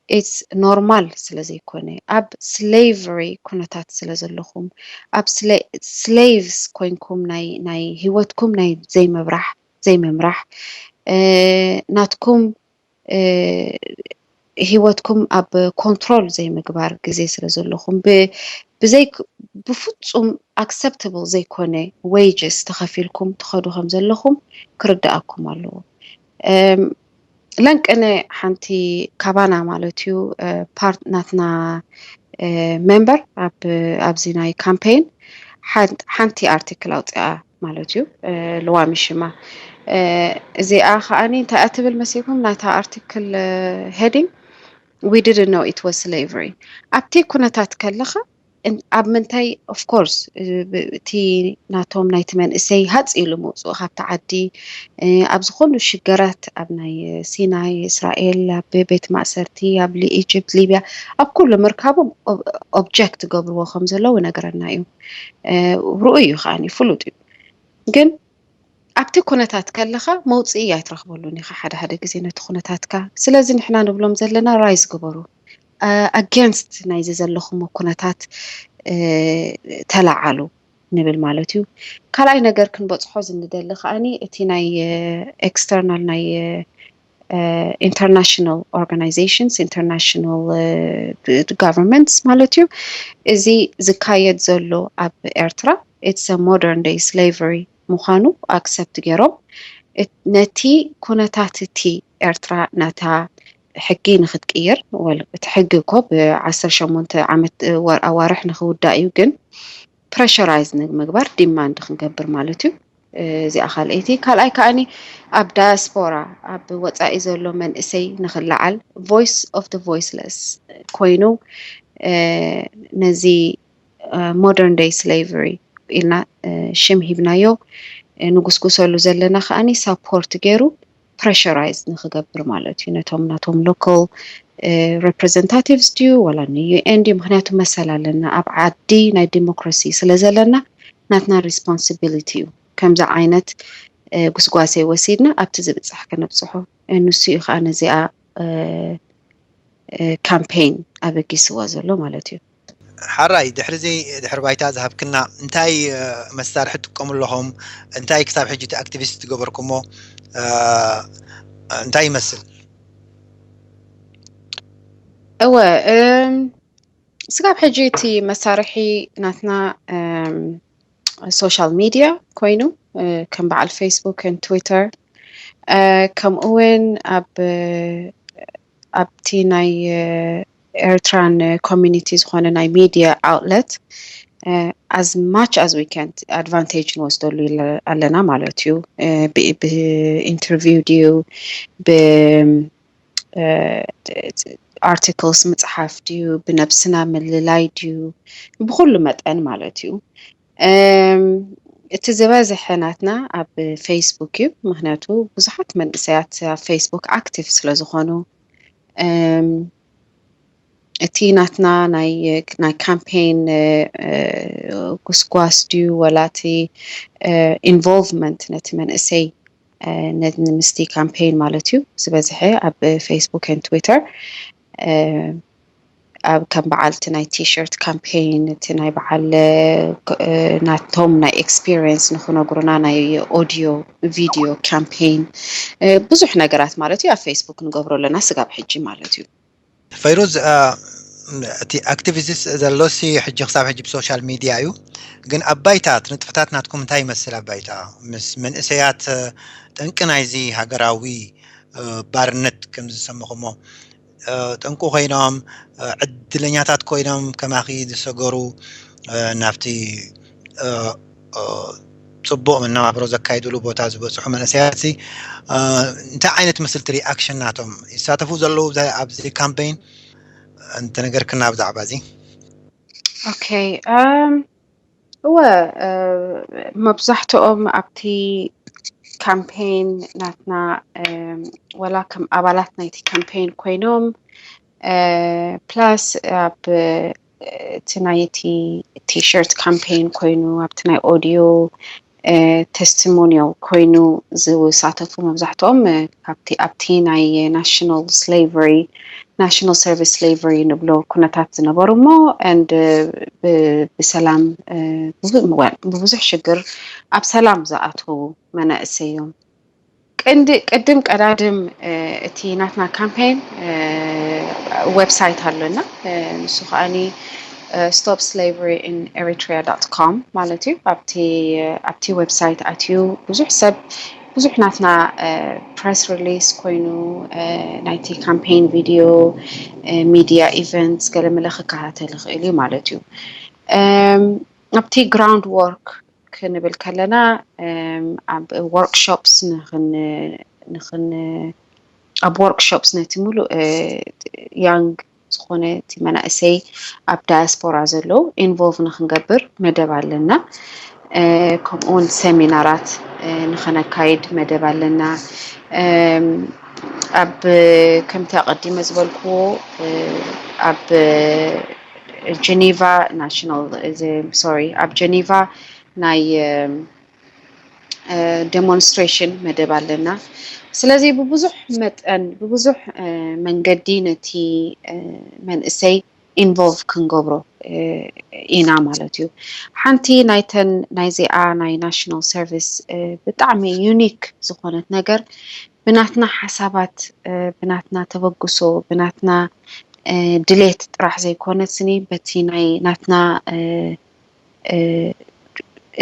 it's normal ስለ ዘይኮነ፣ ኣብ slavery ኩነታት ስለ ዘለኹም፣ ኣብ slaves ኮይንኩም ናይ ናይ ህይወትኩም ናይ ዘይምብራህ ዘይምምራሕ፣ ናትኩም ህይወትኩም ኣብ ኮንትሮል ዘይምግባር ግዜ ስለ ዘለኹም፣ ብዘይ ብፍጹም acceptable ዘይኮነ wages ተኸፊልኩም ትኸዱ ከም ዘለኹም ክርዳኣኩም ኣለዎ። ለንቅነ ሓንቲ ካባና ማለት እዩ፣ ፓርት ናትና ሜምበር ኣብዚ ናይ ካምፔን ሓንቲ ኣርቲክል ኣውፅኣ ማለት እዩ። ልዋሚ ሽማ እዚኣ ከዓኒ እንታይ እያ ትብል መሲልኩም? ናታ ኣርቲክል heading we didn't know it was slavery። ኣብቲ ኩነታት ከለኻ ኣብ ምንታይ፣ of course፣ እቲ ናቶም ናይቲ መንእሰይ ሃፅ ኢሉ ምውፅኡ ካብቲ ዓዲ፣ ኣብ ዝኾኑ ሽገራት፣ ኣብ ናይ ሲናይ እስራኤል፣ ኣብ ቤት ማእሰርቲ፣ ኣብ ኢጅፕት፣ ሊብያ፣ ኣብ ኩሉ ምርካቦም ኦብጀክት ገብርዎ ከም ዘለዉ ነገረና እዩ። ርኡይ እዩ ከዓኒ ፍሉጥ እዩ። ግን ኣብቲ ኩነታት ከለኻ መውፅኢ ኣይትረኽበሉን ኢኻ ሓደ ሓደ ግዜ ነቲ ኩነታትካ። ስለዚ ንሕና ንብሎም ዘለና ራይዝ ግበሩ፣ ኣጌንስት ናይዚ ዘለኹም ኩነታት ተለዓሉ ንብል ማለት እዩ። ካልኣይ ነገር ክንበፅሖ ዝንደሊ ከዓኒ እቲ ናይ ኤክስተርናል ናይ international organizations፣ international governments ማለት እዩ። እዚ ዝካየድ ዘሎ ኣብ ኤርትራ it's modern day slavery ምዃኑ ኣክሰፕት ገይሮም ነቲ ኩነታት እቲ ኤርትራ ነታ ሕጊ ንክትቅይር፣ እቲ ሕጊ እኮ ብዓሰርተ ሸሞንተ ዓመት ኣዋርሕ ንክውዳእ እዩ፣ ግን ፕረሸራይዝ ንምግባር ዲማንድ ክንገብር ማለት እዩ። እዚኣ ካልኣይቲ። ካልኣይ ከዓኒ ኣብ ዳያስፖራ ኣብ ወፃኢ ዘሎ መንእሰይ ንክለዓል voice of the voiceless ኮይኑ ነዚ modern day slavery ኢልና ሽም ሂብናዮ ንጉስጉሰሉ ዘለና ከዓኒ ሳፖርት ገይሩ ፕረሸራይዝ ንክገብር ማለት እዩ ነቶም ናቶም ሎካል representatives ድዩ ወላ ን UN ድዩ? ምክንያቱ መሰል ኣለና ኣብ ዓዲ ናይ ዲሞክራሲ ስለ ዘለና ናትና ሪስፖንሲቢሊቲ እዩ ከምዚ ዓይነት ጉስጓሴ ወሲድና ኣብቲ ዝብፃሕ ከነብፅሖ። ንሱ እዩ ከዓ ነዚኣ ካምፔን ኣበጊስዋ ዘሎ ማለት እዩ። ሓራይ ድሕሪ እዚ ድሕሪ ባይታ ዝሃብክና እንታይ መሳርሒ ትጥቀሙ ኣለኹም? እንታይ ክሳብ ሕጂ እቲ ኣክቲቪስት ዝገበርኩሞ እንታይ ይመስል? እወ ስጋብ ሕጂ እቲ መሳርሒ ናትና ሶሻል ሚድያ ኮይኑ ከም በዓል ፌስቡክ ን ትዊተር ከምኡ እውን ኣብ ኣብቲ ናይ ኤርትራን ኮሚኒቲ ዝኾነ ናይ ሚድያ ኣውትለት as much as we can ኣድቫንቴጅ ንወስደሉ ኣለና ማለት እዩ። ብኢንተርቪው ድዩ፣ ብኣርቲክልስ ምፅሓፍ ድዩ፣ ብነብስና ምልላይ ድዩ፣ ብኩሉ መጠን ማለት እዩ። እቲ ዝበዝሐ ናትና ኣብ ፌስቡክ እዩ። ምክንያቱ ብዙሓት መንእሰያት ኣብ ፌስቡክ ኣክቲቭ ስለዝኾኑ እቲ ናትና ናይ ካምፔን ጉስጓስ ድዩ ወላ እቲ ኢንቮልቭመንት ነቲ መንእሰይ ምስቲ ካምፔን ማለት እዩ ዝበዝሐ ኣብ ፌስቡክ ን ትዊተር ኣብ ከም በዓል እቲ ናይ ቲሸርት ካምፔን እቲ ናይ በዓል ናቶም ናይ ኤክስፒሪየንስ ንክነግሩና ናይ ኦዲዮ ቪዲዮ ካምፔን ብዙሕ ነገራት ማለት እዩ ኣብ ፌስቡክ ንገብሮ ኣለና ስጋብ ሕጂ ማለት እዩ። ፈይሩዝ እቲ ኣክቲቪስት ዘሎሲ ሕጂ ክሳብ ሕጂ ብሶሻል ሚድያ እዩ። ግን ኣብ ባይታ ንጥፈታት ናትኩም እንታይ ይመስል? ኣብ ባይታ ምስ መንእሰያት ጠንቂ ናይዚ ሃገራዊ ባርነት ከም ዝሰምኹሞ ጠንቁ ኮይኖም ዕድለኛታት ኮይኖም ከማኺ ዝሰገሩ ናብቲ ፅቡቕ መነባብሮ ዘካይድሉ ቦታ ዝበፅሑ መንእሰያት እንታይ ዓይነት መስልቲ ሪኣክሽን ናቶም ይሳተፉ ዘለዉ ኣብዚ ካምፔን እንተነገርክና ብዛዕባ እዚ? ኦኬ እወ መብዛሕትኦም ኣብቲ ካምፔን ናትና ወላ ከም ኣባላት ናይቲ ካምፔን ኮይኖም ፕላስ ኣብ እቲ ናይ እቲ ቲሸርት ካምፔን ኮይኑ ኣብቲ ናይ ኦዲዮ ቴስቲሞኒያል ኮይኑ ዝሳተፉ መብዛሕትኦም ካብቲ ኣብቲ ናይ ናሽናል ስሌቨሪ ናሽናል ሰርቪስ ስሌቨሪ ንብሎ ኩነታት ዝነበሩ እሞ፣ and ብሰላም ብብዙሕ ሽግር ኣብ ሰላም ዝኣተዉ መናእሰይ እዮም። ቅድም ቀዳድም እቲ ናትና ካምፔን ዌብሳይት ኣሎና። ንሱ ከዓኒ stop slavery in eritrea dot com ማለት እዩ። ኣብቲ ዌብሳይት ኣትዩ ብዙሕ ሰብ ብዙሕ ናትና ፕረስ ሪሊስ ኮይኑ ናይቲ ካምፔን ቪድዮ፣ ሚድያ ኢቨንትስ፣ ገለመለ ክከታተል ይኽእል እዩ ማለት እዩ። ኣብቲ ግራውንድ ወርክ ክንብል ከለና ኣብ ወርክሾፕስ ንኽን ኣብ ወርክሾፕስ ነቲ ሙሉእ ያንግ ዝኾነ እቲ መናእሰይ ኣብ ዳያስፖራ ዘለዉ ኢንቮልቭ ንክንገብር መደብ ኣለና። ከምኡውን ሰሚናራት ንኸነካይድ መደብ ኣለና። ኣብ ከምቲ ኣቐዲመ ዝበልክዎ ኣብ ጀኔቫ ናሽናል ሶሪ ኣብ ጀኔቫ ናይ ዴሞንስትሬሽን መደብ ኣለና። ስለዚ ብብዙሕ መጠን ብብዙሕ መንገዲ ነቲ መንእሰይ ኢንቮልቭ ክንገብሮ ኢና ማለት እዩ። ሓንቲ ናይተን ናይዚኣ ናይ ናሽናል ሰርቪስ ብጣዕሚ ዩኒክ ዝኾነት ነገር ብናትና ሓሳባት፣ ብናትና ተበግሶ፣ ብናትና ድሌት ጥራሕ ዘይኮነትኒ በቲ ናይ ናትና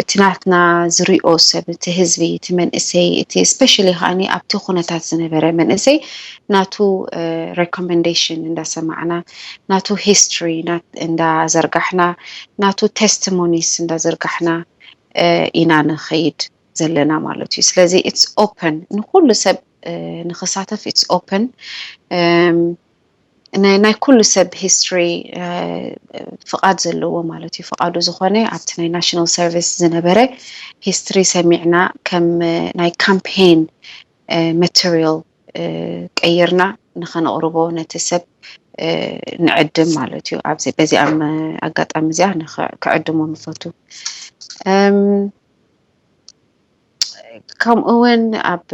እቲ ናትና ዝሪኦ ሰብ፣ እቲ ህዝቢ፣ እቲ መንእሰይ፣ እቲ ስፔሻሊ ከዓኒ ኣብቲ ኩነታት ዝነበረ መንእሰይ ናቱ ሬኮመንዴሽን እንዳሰማዕና፣ ናቱ ሂስትሪ እንዳዘርጋሕና፣ ናቱ ቴስቲሞኒስ እንዳዘርጋሕና ኢና ንኸይድ ዘለና ማለት እዩ። ስለዚ ኢትስ ኦፕን ንኩሉ ሰብ ንክሳተፍ ኢትስ ኦፕን። ናይ ኩሉ ሰብ ሂስትሪ ፍቓድ ዘለዎ ማለት እዩ። ፍቓዱ ዝኾነ ኣብቲ ናይ ናሽናል ሰርቪስ ዝነበረ ሂስትሪ ሰሚዕና ከም ናይ ካምፔን ማቴሪያል ቀይርና ንኸነቕርቦ ነቲ ሰብ ንዕድም ማለት እዩ። ኣብዚ በዚኣ ኣጋጣሚ እዚኣ ክዕድሞ ንፈቱ። ከምኡ እውን ኣብ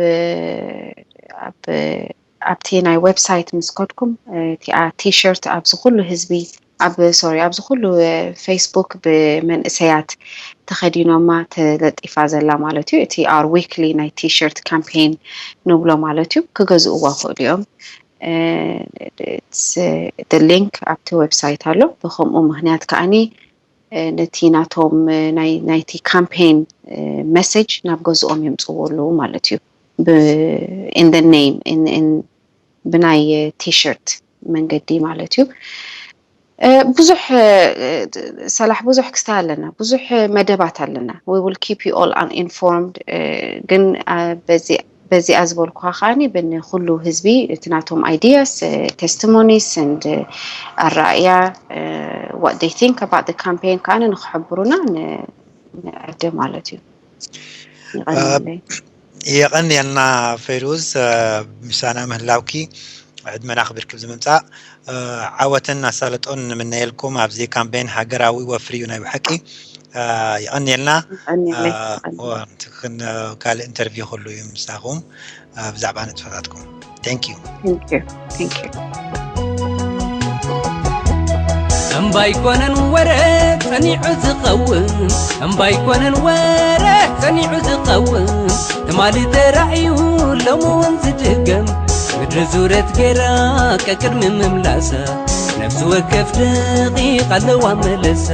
ኣብ ኣብቲ ናይ ዌብሳይት ምስ ከድኩም እቲኣ ቲሸርት ኣብዚ ኩሉ ህዝቢ ኣብ ሶሪ ኣብዚ ኩሉ ፌስቡክ ብመንእሰያት ተኸዲኖማ ተለጢፋ ዘላ ማለት እዩ። እቲ our weekly ናይ ቲሸርት ካምፔን ንብሎ ማለት እዩ። ክገዝእዋ ክእሉ እዮም። ሊንክ ኣብቲ ዌብሳይት ኣሎ። ብከምኡ ምክንያት ከዓኒ ነቲ ናቶም ናይቲ ካምፔን መሴጅ ናብ ገዝኦም የምፅዎ ኣለዉ ማለት እዩ። in the name ብናይ ቲሸርት መንገዲ ማለት እዩ። ብዙሕ ሰላሕ ብዙሕ ክስታይ ኣለና፣ ብዙሕ መደባት ኣለና። We will keep you all uninformed። ግን በዚኣ ዝበልኩካ ከዓኒ ብንኩሉ ህዝቢ እቲ ናቶም ideas, testimonies and ኣረኣእያ what they think about the campaign ከዓኒ ንክሕብሩና ንዕድም ማለት እዩ። የቐንየልና ፌሩዝ ምሳና ምህላውኪ ዕድመና ክብርክብ ዝምምፃእ ዓወትን ኣሳልጦን ንምነየልኩም ኣብዚ ካምፔን ሃገራዊ ወፍሪ እዩ ናይ ብሓቂ። የቐንየልና። ካልእ ኢንተርቪው ክህሉ እዩ ምሳኹም ብዛዕባ ንጥፈታትኩም። Thank you. Thank you. Thank you. እምባይኮነን ወረ ጸኒዑ ዝኸውን እምባይኮነን ወረ ጸኒዑ ዝኸውን ትማሊ ተራእዩ ሎሚ እውን ዝድገም ምድሪ ዙረት ገይራ ቀቅድሚ ምምላሳ ነፍሲ ወከፍ ደቂቕ ኣለዋ መለሳ።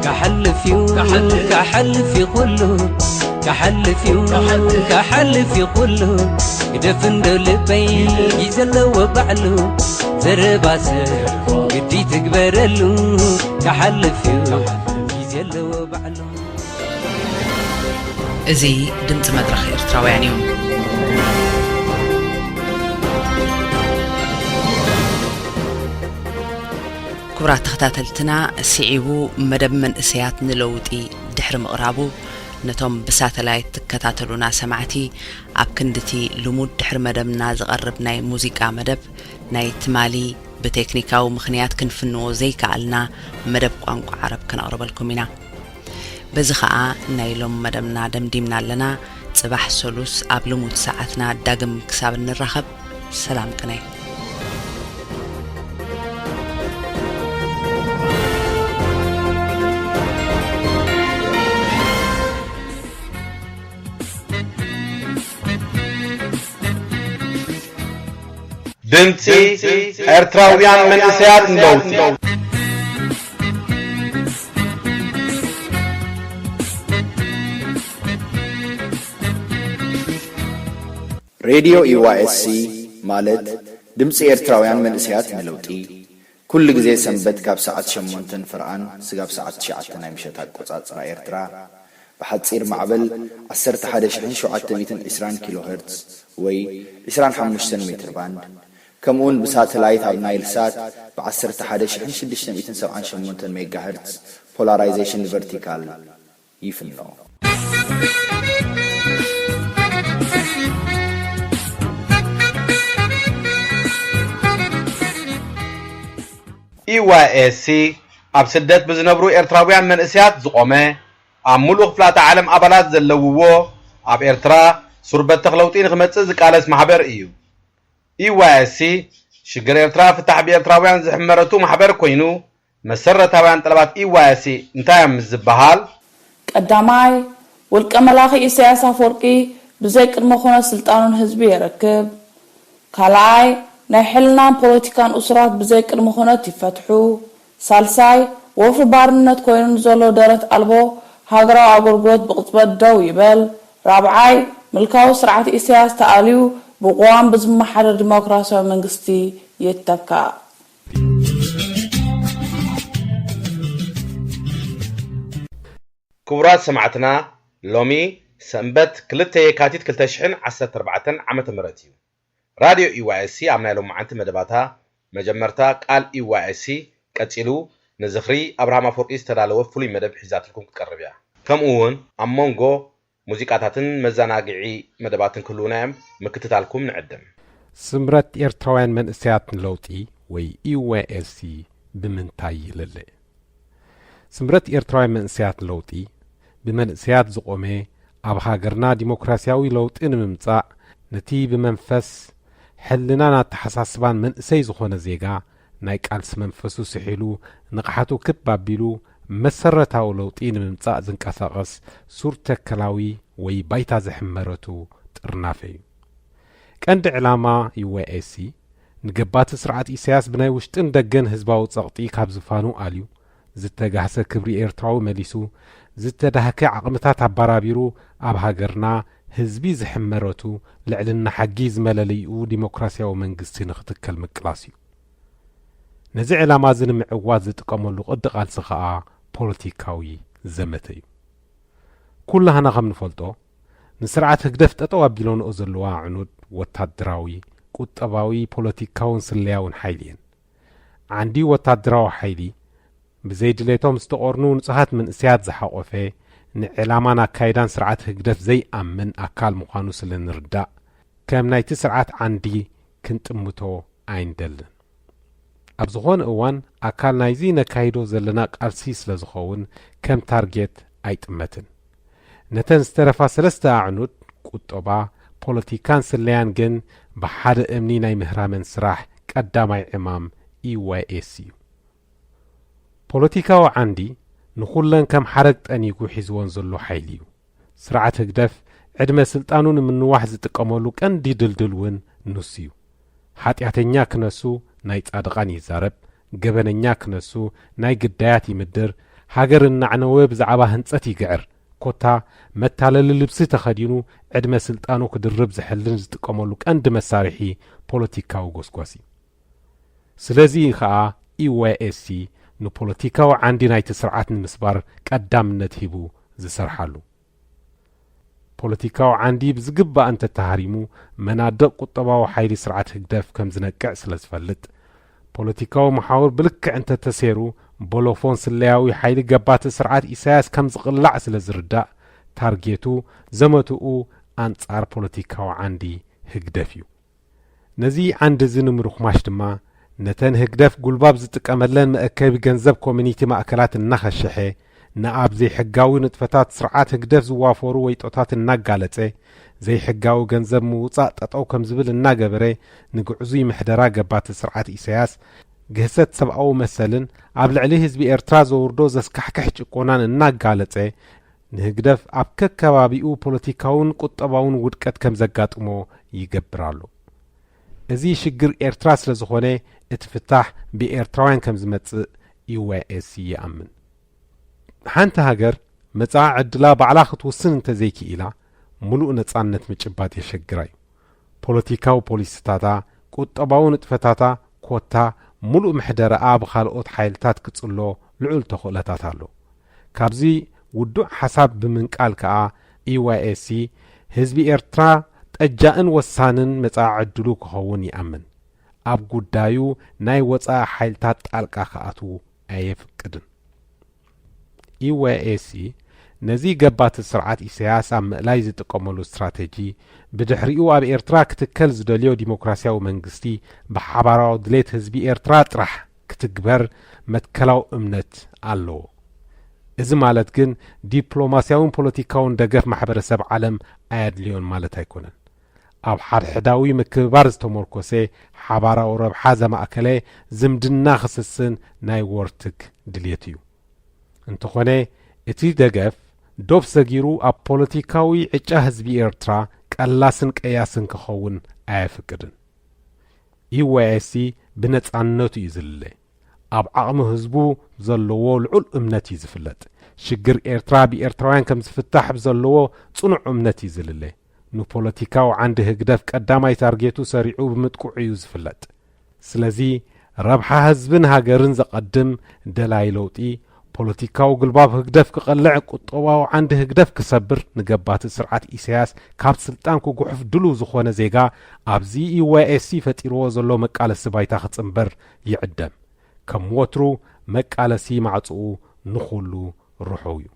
ክሓልፍ እዩ ክሓልፍ እዩ ኩሉ ክሓልፍ እዩ ክሓልፍ እዩ ኩሉ ግደፍ እንዶ ልበይ ግዜ ኣለዎ ባዕሉ ዘረባ ሰብ ግዲ ትግበረሉ ክሓልፍ እዩ ግዜ ኣለዎ ባዕሉ። እዚ ድምፂ መድረኽ ኤርትራውያን እዩ። ክቡራት ተኸታተልትና፣ ስዒቡ መደብ መንእሰያት ንለውጢ ድሕሪ ምቕራቡ፣ ነቶም ብሳተላይት ትከታተሉና ሰማዕቲ፣ ኣብ ክንድቲ ልሙድ ድሕሪ መደብና ዝቐርብ ናይ ሙዚቃ መደብ፣ ናይ ትማሊ ብቴክኒካዊ ምኽንያት ክንፍንዎ ዘይከኣልና መደብ ቋንቋ ዓረብ ከነቕርበልኩም ኢና። በዚ ኸኣ ናይ ሎም መደብና ደምዲምና ኣለና። ጽባሕ ሰሉስ ኣብ ልሙድ ሰዓትና ዳግም ክሳብ እንራኸብ፣ ሰላም ቅነ። ድምጺ ኤርትራውያን መንእሰያት ንለውጢ። ሬድዮ ዩ ዋይ ኤስ ሲ ማለት ድምጺ ኤርትራውያን መንእሰያት ንለውጢ፣ ኩሉ ግዜ ሰንበት ካብ ሰዓት ሸሞንተን ፍርቓን ስጋብ ሰዓት ትሽዓተ ናይ ምሸት ኣቆጻጽራ ኤርትራ፣ ብሓጺር ማዕበል ዓሰርተ ሓደ ሽሕን ሸውዓተ ሚእትን ዕስራን ኪሎ ሄርትዝ ወይ ዕስራን ሓሙሽተን ሜትር ባንድ፣ ከምኡውን ብሳተላይት ኣብ ናይል ሳት ብ ዓሰርተ ሓደ ሽሕን ሽዱሽተ ሚእትን ሰብዓን ሸሞንተን ሜጋ ሄርትዝ ፖላራይዜሽን ቨርቲካል ይፍኖ። ኢ ዋይ ኤስ ሲ ኣብ ስደት ብዝነብሩ ኤርትራውያን መንእሰያት ዝቖመ፣ ኣብ ምሉእ ክፍላተ ዓለም ኣባላት ዘለውዎ፣ ኣብ ኤርትራ ሱር በተኽ ለውጢ ንኽመጽእ ዝቃለስ ማሕበር እዩ። ኢ ዋይ ኤስ ሲ ሽግር ኤርትራ ፍታሕ ብኤርትራውያን ዝሕመረቱ ማሕበር ኮይኑ፣ መሰረታውያን ጠለባት ኢ ዋይ ኤስ ሲ እንታይ እዮም ምስ ዝበሃል? ቀዳማይ፣ ውልቀ መላኺ ኢሳያስ ኣፈወርቂ ብዘይ ቅድመ ኩነት ስልጣኑ ንህዝቢ የረክብ። ካልኣይ፣ ናይ ሕልናን ፖለቲካን እሱራት ብዘይ ቅድመ ኩነት ይፈትሑ። ሳልሳይ፣ ወፍሪ ባርነት ኮይኑ ንዘሎ ደረት ኣልቦ ሃገራዊ ኣገልግሎት ብቕጽበት ደው ይበል። ራብዓይ፣ ምልካዊ ስርዓት ኢሳያስ ተኣልዩ ብቅዋም ብዝመሓደር ዲሞክራሲያዊ መንግስቲ ይተካእ። ክቡራት ሰማዕትና፣ ሎሚ ሰንበት ክልተ የካቲት ክልተ ሽሕን ዓሰርተ ኣርባዕተን ዓመተ ምህረት እዩ። ራድዮ ኢ ዋይ ኤስ ሲ ኣብ ናይ ሎማዓንቲ መደባታ፣ መጀመርታ ቃል ኢ ዋይ ኤስ ሲ፣ ቀጺሉ ንዝኽሪ ኣብርሃም ኣፈወርቂ ዝተዳለወ ፍሉይ መደብ ሒዛትልኩም ክትቀርብ እያ። ከምኡ እውን ኣብ መንጎ ሙዚቃታትን መዘናግዒ መደባትን ክህልዉና እዮም፣ ምክትታልኩም ንዕድም። ስምረት ኤርትራውያን መንእሰያት ንለውጢ ወይ ኢ ዋይ ኤስ ሲ ብምንታይ ይልለ? ስምረት ኤርትራውያን መንእሰያት ንለውጢ ብመንእሰያት ዝቖመ፣ ኣብ ሃገርና ዲሞክራሲያዊ ለውጢ ንምምጻእ ነቲ ብመንፈስ፣ ሕልናን ኣተሓሳስባን መንእሰይ ዝኾነ ዜጋ ናይ ቃልሲ መንፈሱ ስሒሉ፣ ንቕሓቱ ክብ ኣቢሉ መሰረታዊ ለውጢ ንምምጻእ ዝንቀሳቐስ ሱር ተከላዊ ወይ ባይታ ዝሕመረቱ ጥርናፈ እዩ። ቀንዲ ዕላማ ዩ ዋይ ኤስ ሲ ንገባቲ ስርዓት ኢሳያስ ብናይ ውሽጥን ደገን ህዝባዊ ጸቕጢ ካብ ዝፋኑ ኣልዩ፣ ዝተጋህሰ ክብሪ ኤርትራዊ መሊሱ፣ ዝተዳህከ ዓቕምታት ኣባራቢሩ፣ ኣብ ሃገርና ህዝቢ ዝሕመረቱ ልዕልና ሕጊ ዝመለለይኡ ዲሞክራሲያዊ መንግስቲ ንኽትከል ምቅላስ እዩ። ነዚ ዕላማ እዚ ንምዕዋት ዝጥቀመሉ ቅዲ ቃልሲ ኸኣ ፖለቲካዊ ዘመተ እዩ። ኩላህና ከም ንፈልጦ፣ ንስርዓት ህግደፍ ጠጠው ኣቢሎንኦ ዘለዋ ኣዕኑድ ወታደራዊ፣ ቁጠባዊ፣ ፖለቲካውን ስለያውን ሓይሊ እየን። ዓንዲ ወታደራዊ ሓይሊ፣ ብዘይ ድሌቶም ዝተቖርኑ ንጹሃት መንእሰያት ዝሓቖፈ፣ ንዕላማን ኣካይዳን ስርዓት ህግደፍ ዘይኣምን ኣካል ምዃኑ ስለ ንርዳእ፣ ከም ናይቲ ስርዓት ዓንዲ ክንጥምቶ ኣይንደልን። ኣብ ዝኾነ እዋን ኣካል ናይዚ ነካይዶ ዘለና ቃልሲ ስለ ዝኸውን ከም ታርጌት ኣይጥመትን። ነተን ዝተረፋ ሰለስተ ኣዕኑድ፣ ቁጠባ፣ ፖለቲካን ስለያን ግን ብሓደ እምኒ ናይ ምህራመን ስራሕ ቀዳማይ ዕማም ኢ ዋይ ኤስ እዩ። ፖለቲካዊ ዓንዲ ንኹለን ከም ሓረግ ጠኒጉ ሒዝወን ዘሎ ሓይሊ እዩ። ስርዓት ህግደፍ ዕድመ ስልጣኑ ንምንዋሕ ዝጥቀመሉ ቀንዲ ድልድል እውን ንሱ እዩ። ሓጢኣተኛ ክነሱ ናይ ጻድቓን ይዛረብ፣ ገበነኛ ክነሱ ናይ ግዳያት ይምድር፣ ሃገር እናዕነወ ብዛዕባ ህንጸት ይግዕር። ኮታ መታለሊ ልብሲ ተኸዲኑ ዕድመ ስልጣኑ ክድርብ ዝሕልን ዝጥቀመሉ ቀንዲ መሳርሒ ፖለቲካዊ ጎስጓስ እዩ። ስለዚ እዩ ኸኣ ኢ ዋይ ኤስ ሲ ንፖለቲካዊ ዓንዲ ናይቲ ስርዓት ንምስባር ቀዳምነት ሂቡ ዝሰርሓሉ። ፖለቲካዊ ዓንዲ ብዝግባእ እንተተሃሪሙ፣ መናድቕ ቁጠባዊ ሓይሊ ስርዓት ህግደፍ ከም ዝነቅዕ ስለ ዝፈልጥ፣ ፖለቲካዊ መሓውር ብልክዕ እንተተሰይሩ፣ ቦሎፎን ስለያዊ ሓይሊ ገባቲ ስርዓት ኢሳያስ ከም ዝቕላዕ ስለ ዝርዳእ፣ ታርጌቱ፣ ዘመትኡ ኣንጻር ፖለቲካዊ ዓንዲ ህግደፍ እዩ። ነዚ ዓንዲ እዚ ንምርኹማሽ ድማ፣ ነተን ህግደፍ ጉልባብ ዝጥቀመለን መእከቢ ገንዘብ ኮሚኒቲ ማእከላት እናኸሸሐ፣ ንኣብ ዘይሕጋዊ ንጥፈታት ስርዓት ህግደፍ ዝዋፈሩ ወይጦታት እናጋለጸ፣ ዘይሕጋዊ ገንዘብ ምውጻእ ጠጠው ከም ዝብል እናገበረ፣ ንግዕዙይ ምሕደራ ገባቲ ስርዓት ኢሳያስ፣ ግህሰት ሰብኣዊ መሰልን ኣብ ልዕሊ ህዝቢ ኤርትራ ዘውርዶ ዘስካሕክሕ ጭቆናን እናጋለጸ፣ ንህግደፍ ኣብ ከከባቢኡ ፖለቲካውን ቁጠባውን ውድቀት ከም ዘጋጥሞ ይገብር ኣሎ። እዚ ሽግር ኤርትራ ስለ ዝኾነ፣ እቲ ፍታሕ ብኤርትራውያን ከም ዝመጽእ ዩ ዋይ ኤስ ሲ ይኣምን። ሓንቲ ሃገር መጻኢ ዕድላ ባዕላ ክትውስን እንተዘይክኢላ፣ ምሉእ ነጻነት ምጭባጥ የሸግራ እዩ። ፖለቲካዊ ፖሊሲታታ፣ ቁጠባዊ ንጥፈታታ፣ ኮታ ምሉእ ምሕደረኣ ብኻልኦት ሓይልታት ክጽሎ ልዑል ተኽእሎታት ኣሎ። ካብዚ ውዱእ ሓሳብ ብምንቃል ከኣ፣ ኢ ዋይ ኤስ ሲ ህዝቢ ኤርትራ ጠጃእን ወሳንን መጻኢ ዕድሉ ክኸውን ይኣምን። ኣብ ጉዳዩ ናይ ወጻኢ ሓይልታት ጣልቃ ክኣትዉ ኣየፍቅድን። ኢ ዋይ ኤስ ሲ ነዚ ገባቲ ስርዓት ኢሳያስ ኣብ ምእላይ ዝጥቀመሉ ስትራተጂ፣ ብድሕሪኡ ኣብ ኤርትራ ክትከል ዝደልዮ ዲሞክራሲያዊ መንግስቲ፣ ብሓባራዊ ድሌት ህዝቢ ኤርትራ ጥራሕ ክትግበር መትከላዊ እምነት ኣለዎ። እዚ ማለት ግን፣ ዲፕሎማስያውን ፖለቲካውን ደገፍ ማሕበረሰብ ዓለም ኣየድልዮን ማለት ኣይኮነን። ኣብ ሓድሕዳዊ ምክብባር ዝተመርኮሰ፣ ሓባራዊ ረብሓ ዘማእከለ ዝምድና ክስስን ናይ ወርትግ ድልየት እዩ። እንተኾነ፣ እቲ ደገፍ ዶብ ሰጊሩ ኣብ ፖለቲካዊ ዕጫ ህዝቢ ኤርትራ ቀላስን ቀያስን ክኸውን ኣየፍቅድን። ዩ ዋይ ኤስ ሲ ብነጻነቱ እዩ ዝልለ። ኣብ ዓቕሚ ህዝቡ ዘለዎ ልዑል እምነት እዩ ዝፍለጥ። ሽግር ኤርትራ ብኤርትራውያን ከም ዝፍታሕ ብዘለዎ ጽኑዕ እምነት እዩ ዝልለ። ንፖለቲካዊ ዓንዲ ህግደፍ ቀዳማይ ታርጌቱ ሰሪዑ ብምጥቅዑ እዩ ዝፍለጥ። ስለዚ፣ ረብሓ ህዝብን ሃገርን ዘቐድም ደላይ ለውጢ፣ ፖለቲካዊ ጉልባብ ህግደፍ ክቐልዕ፣ ቁጠባዊ ዓንዲ ህግደፍ ክሰብር፣ ንገባቲ ስርዓት ኢሳያስ ካብ ስልጣን ክጉሕፍ ድሉው ዝኾነ ዜጋ፣ ኣብዚ ዩ ዋይ ኤስ ሲ ፈጢርዎ ዘሎ መቃለሲ ባይታ ክጽንበር ይዕደም። ከም ወትሩ፣ መቃለሲ ማዕጽኡ ንኹሉ ርሑው እዩ።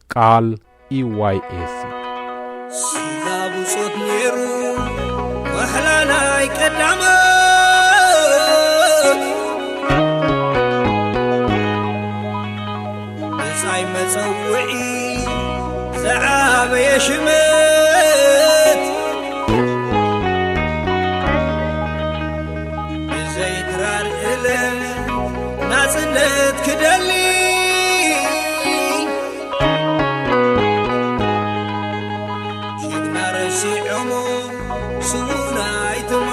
ቃል ኢ ዋይ ኤስ። ስጋ ብጾት ነይሩ ዋሕላ ናይ ቀዳሞት፣ ብጻይ መጸውዒ ዝዓበየ ሽመት፣ ብዘይ ድራር እለ ናጽነት ክደሊ፣ ጅግና ረሲዖሞ ስሙና ኣይትማ።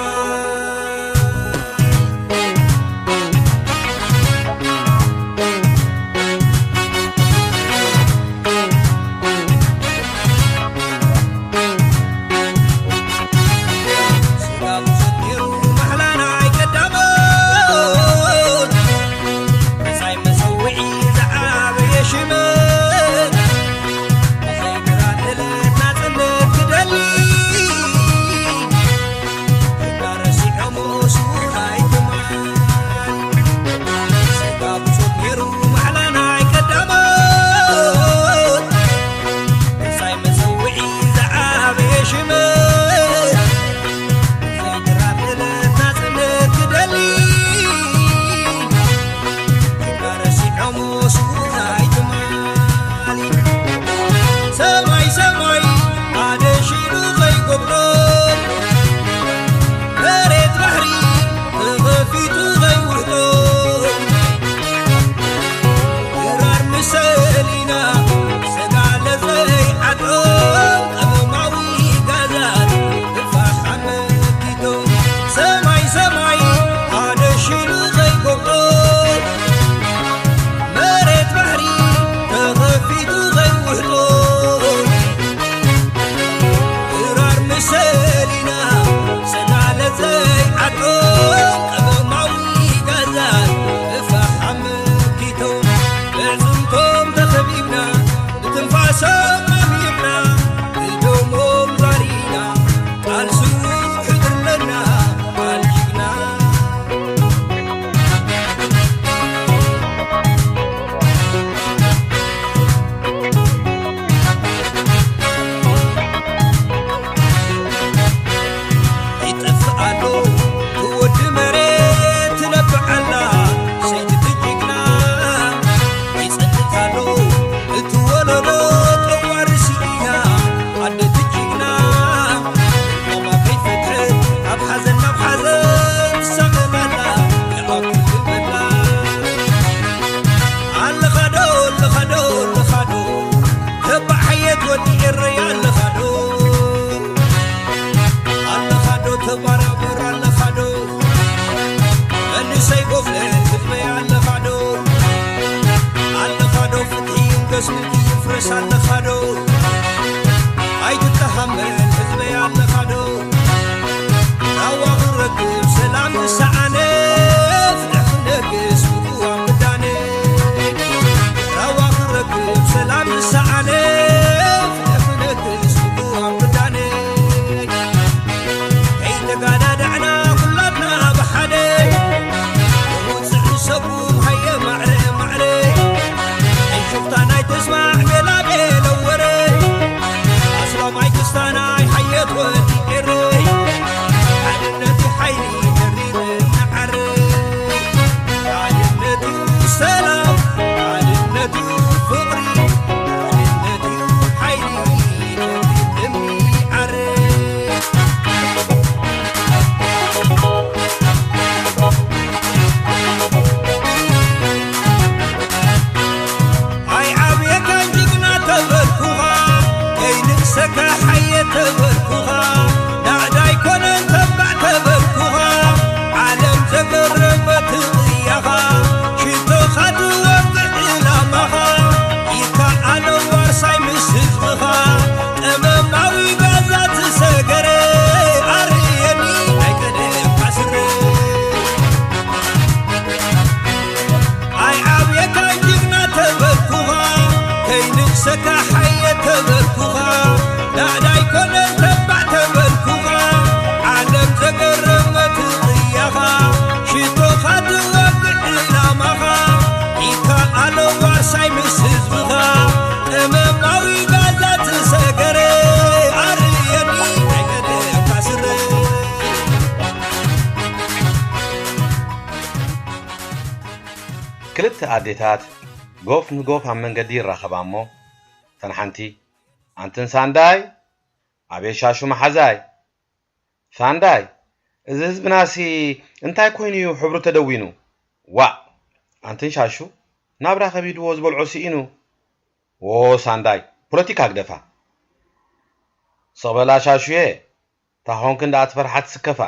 ስጋ ብጾት ነይሩ ማሕላ ናይ ቀዳሞት፣ ብጻይ መጸውዒ ክልተ ኣዴታት ጎፍ ንጎፍ ኣብ መንገዲ ይራኸባ እሞ፣ እተን ሓንቲ፣ "ኣንትን ሳንዳይ፣ ኣቤት ሻሹ መሓዛይ፣ ሳንዳይ፣ እዚ ህዝብናሲ እንታይ ኮይኑ እዩ ሕብሩ ተደዊኑ? ዋእ፣ ኣንትን ሻሹ፣ ናብራ ከቢድዎ ዝበልዖ ስኢኑ። ዎ ሳንዳይ፣ ፖለቲካ ግደፋ። ስቕ በላ ሻሹየ፣ እታ ኾንክን ደኣ ትፈርሓ ትስከፋ።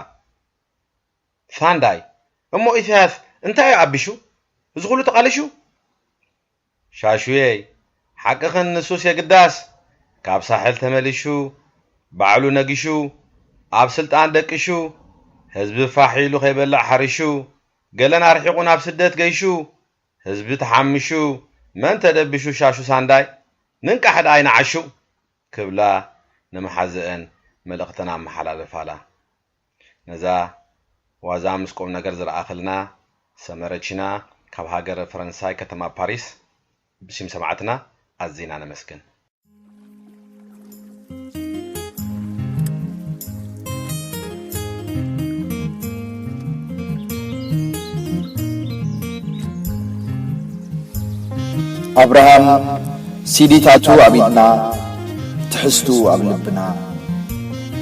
ሳንዳይ፣ እሞ ኢሳያስ እንታይ እዩ ኣቢሹ? እዚ ኩሉ ተቓሊሹ?" ሻሹየይ፣ ሓቅኽን፣ ንሱስ የግዳስ፣ ካብ ሳሕል ተመሊሹ፣ ባዕሉ ነጊሹ፣ ኣብ ስልጣን ደቂሹ፣ ህዝቢ ፋሕ ኢሉ ከይበልዕ ሓሪሹ፣ ገለን ኣርሒቑ ናብ ስደት ገይሹ፣ ህዝቢ ተሓሚሹ፣ መን ተደቢሹ ሻሹ ሳንዳይ፣ ንንቃሕ ደኣ ኣይንዓሹ ክብላ ንመሓዘአን መልእኽተን ኣመሓላልፋላ። ነዛ ዋዛ ምስ ቁም ነገር ዝረኣኽልና ሰመረ ቺና ካብ ሃገረ ፈረንሳይ ከተማ ፓሪስ ብስም ሰማዕትና ኣዚና ነመስግን። ኣብርሃም ሲዲታቱ ኣብ ኢድና፣ ትሕዝትኡ ኣብ ልብና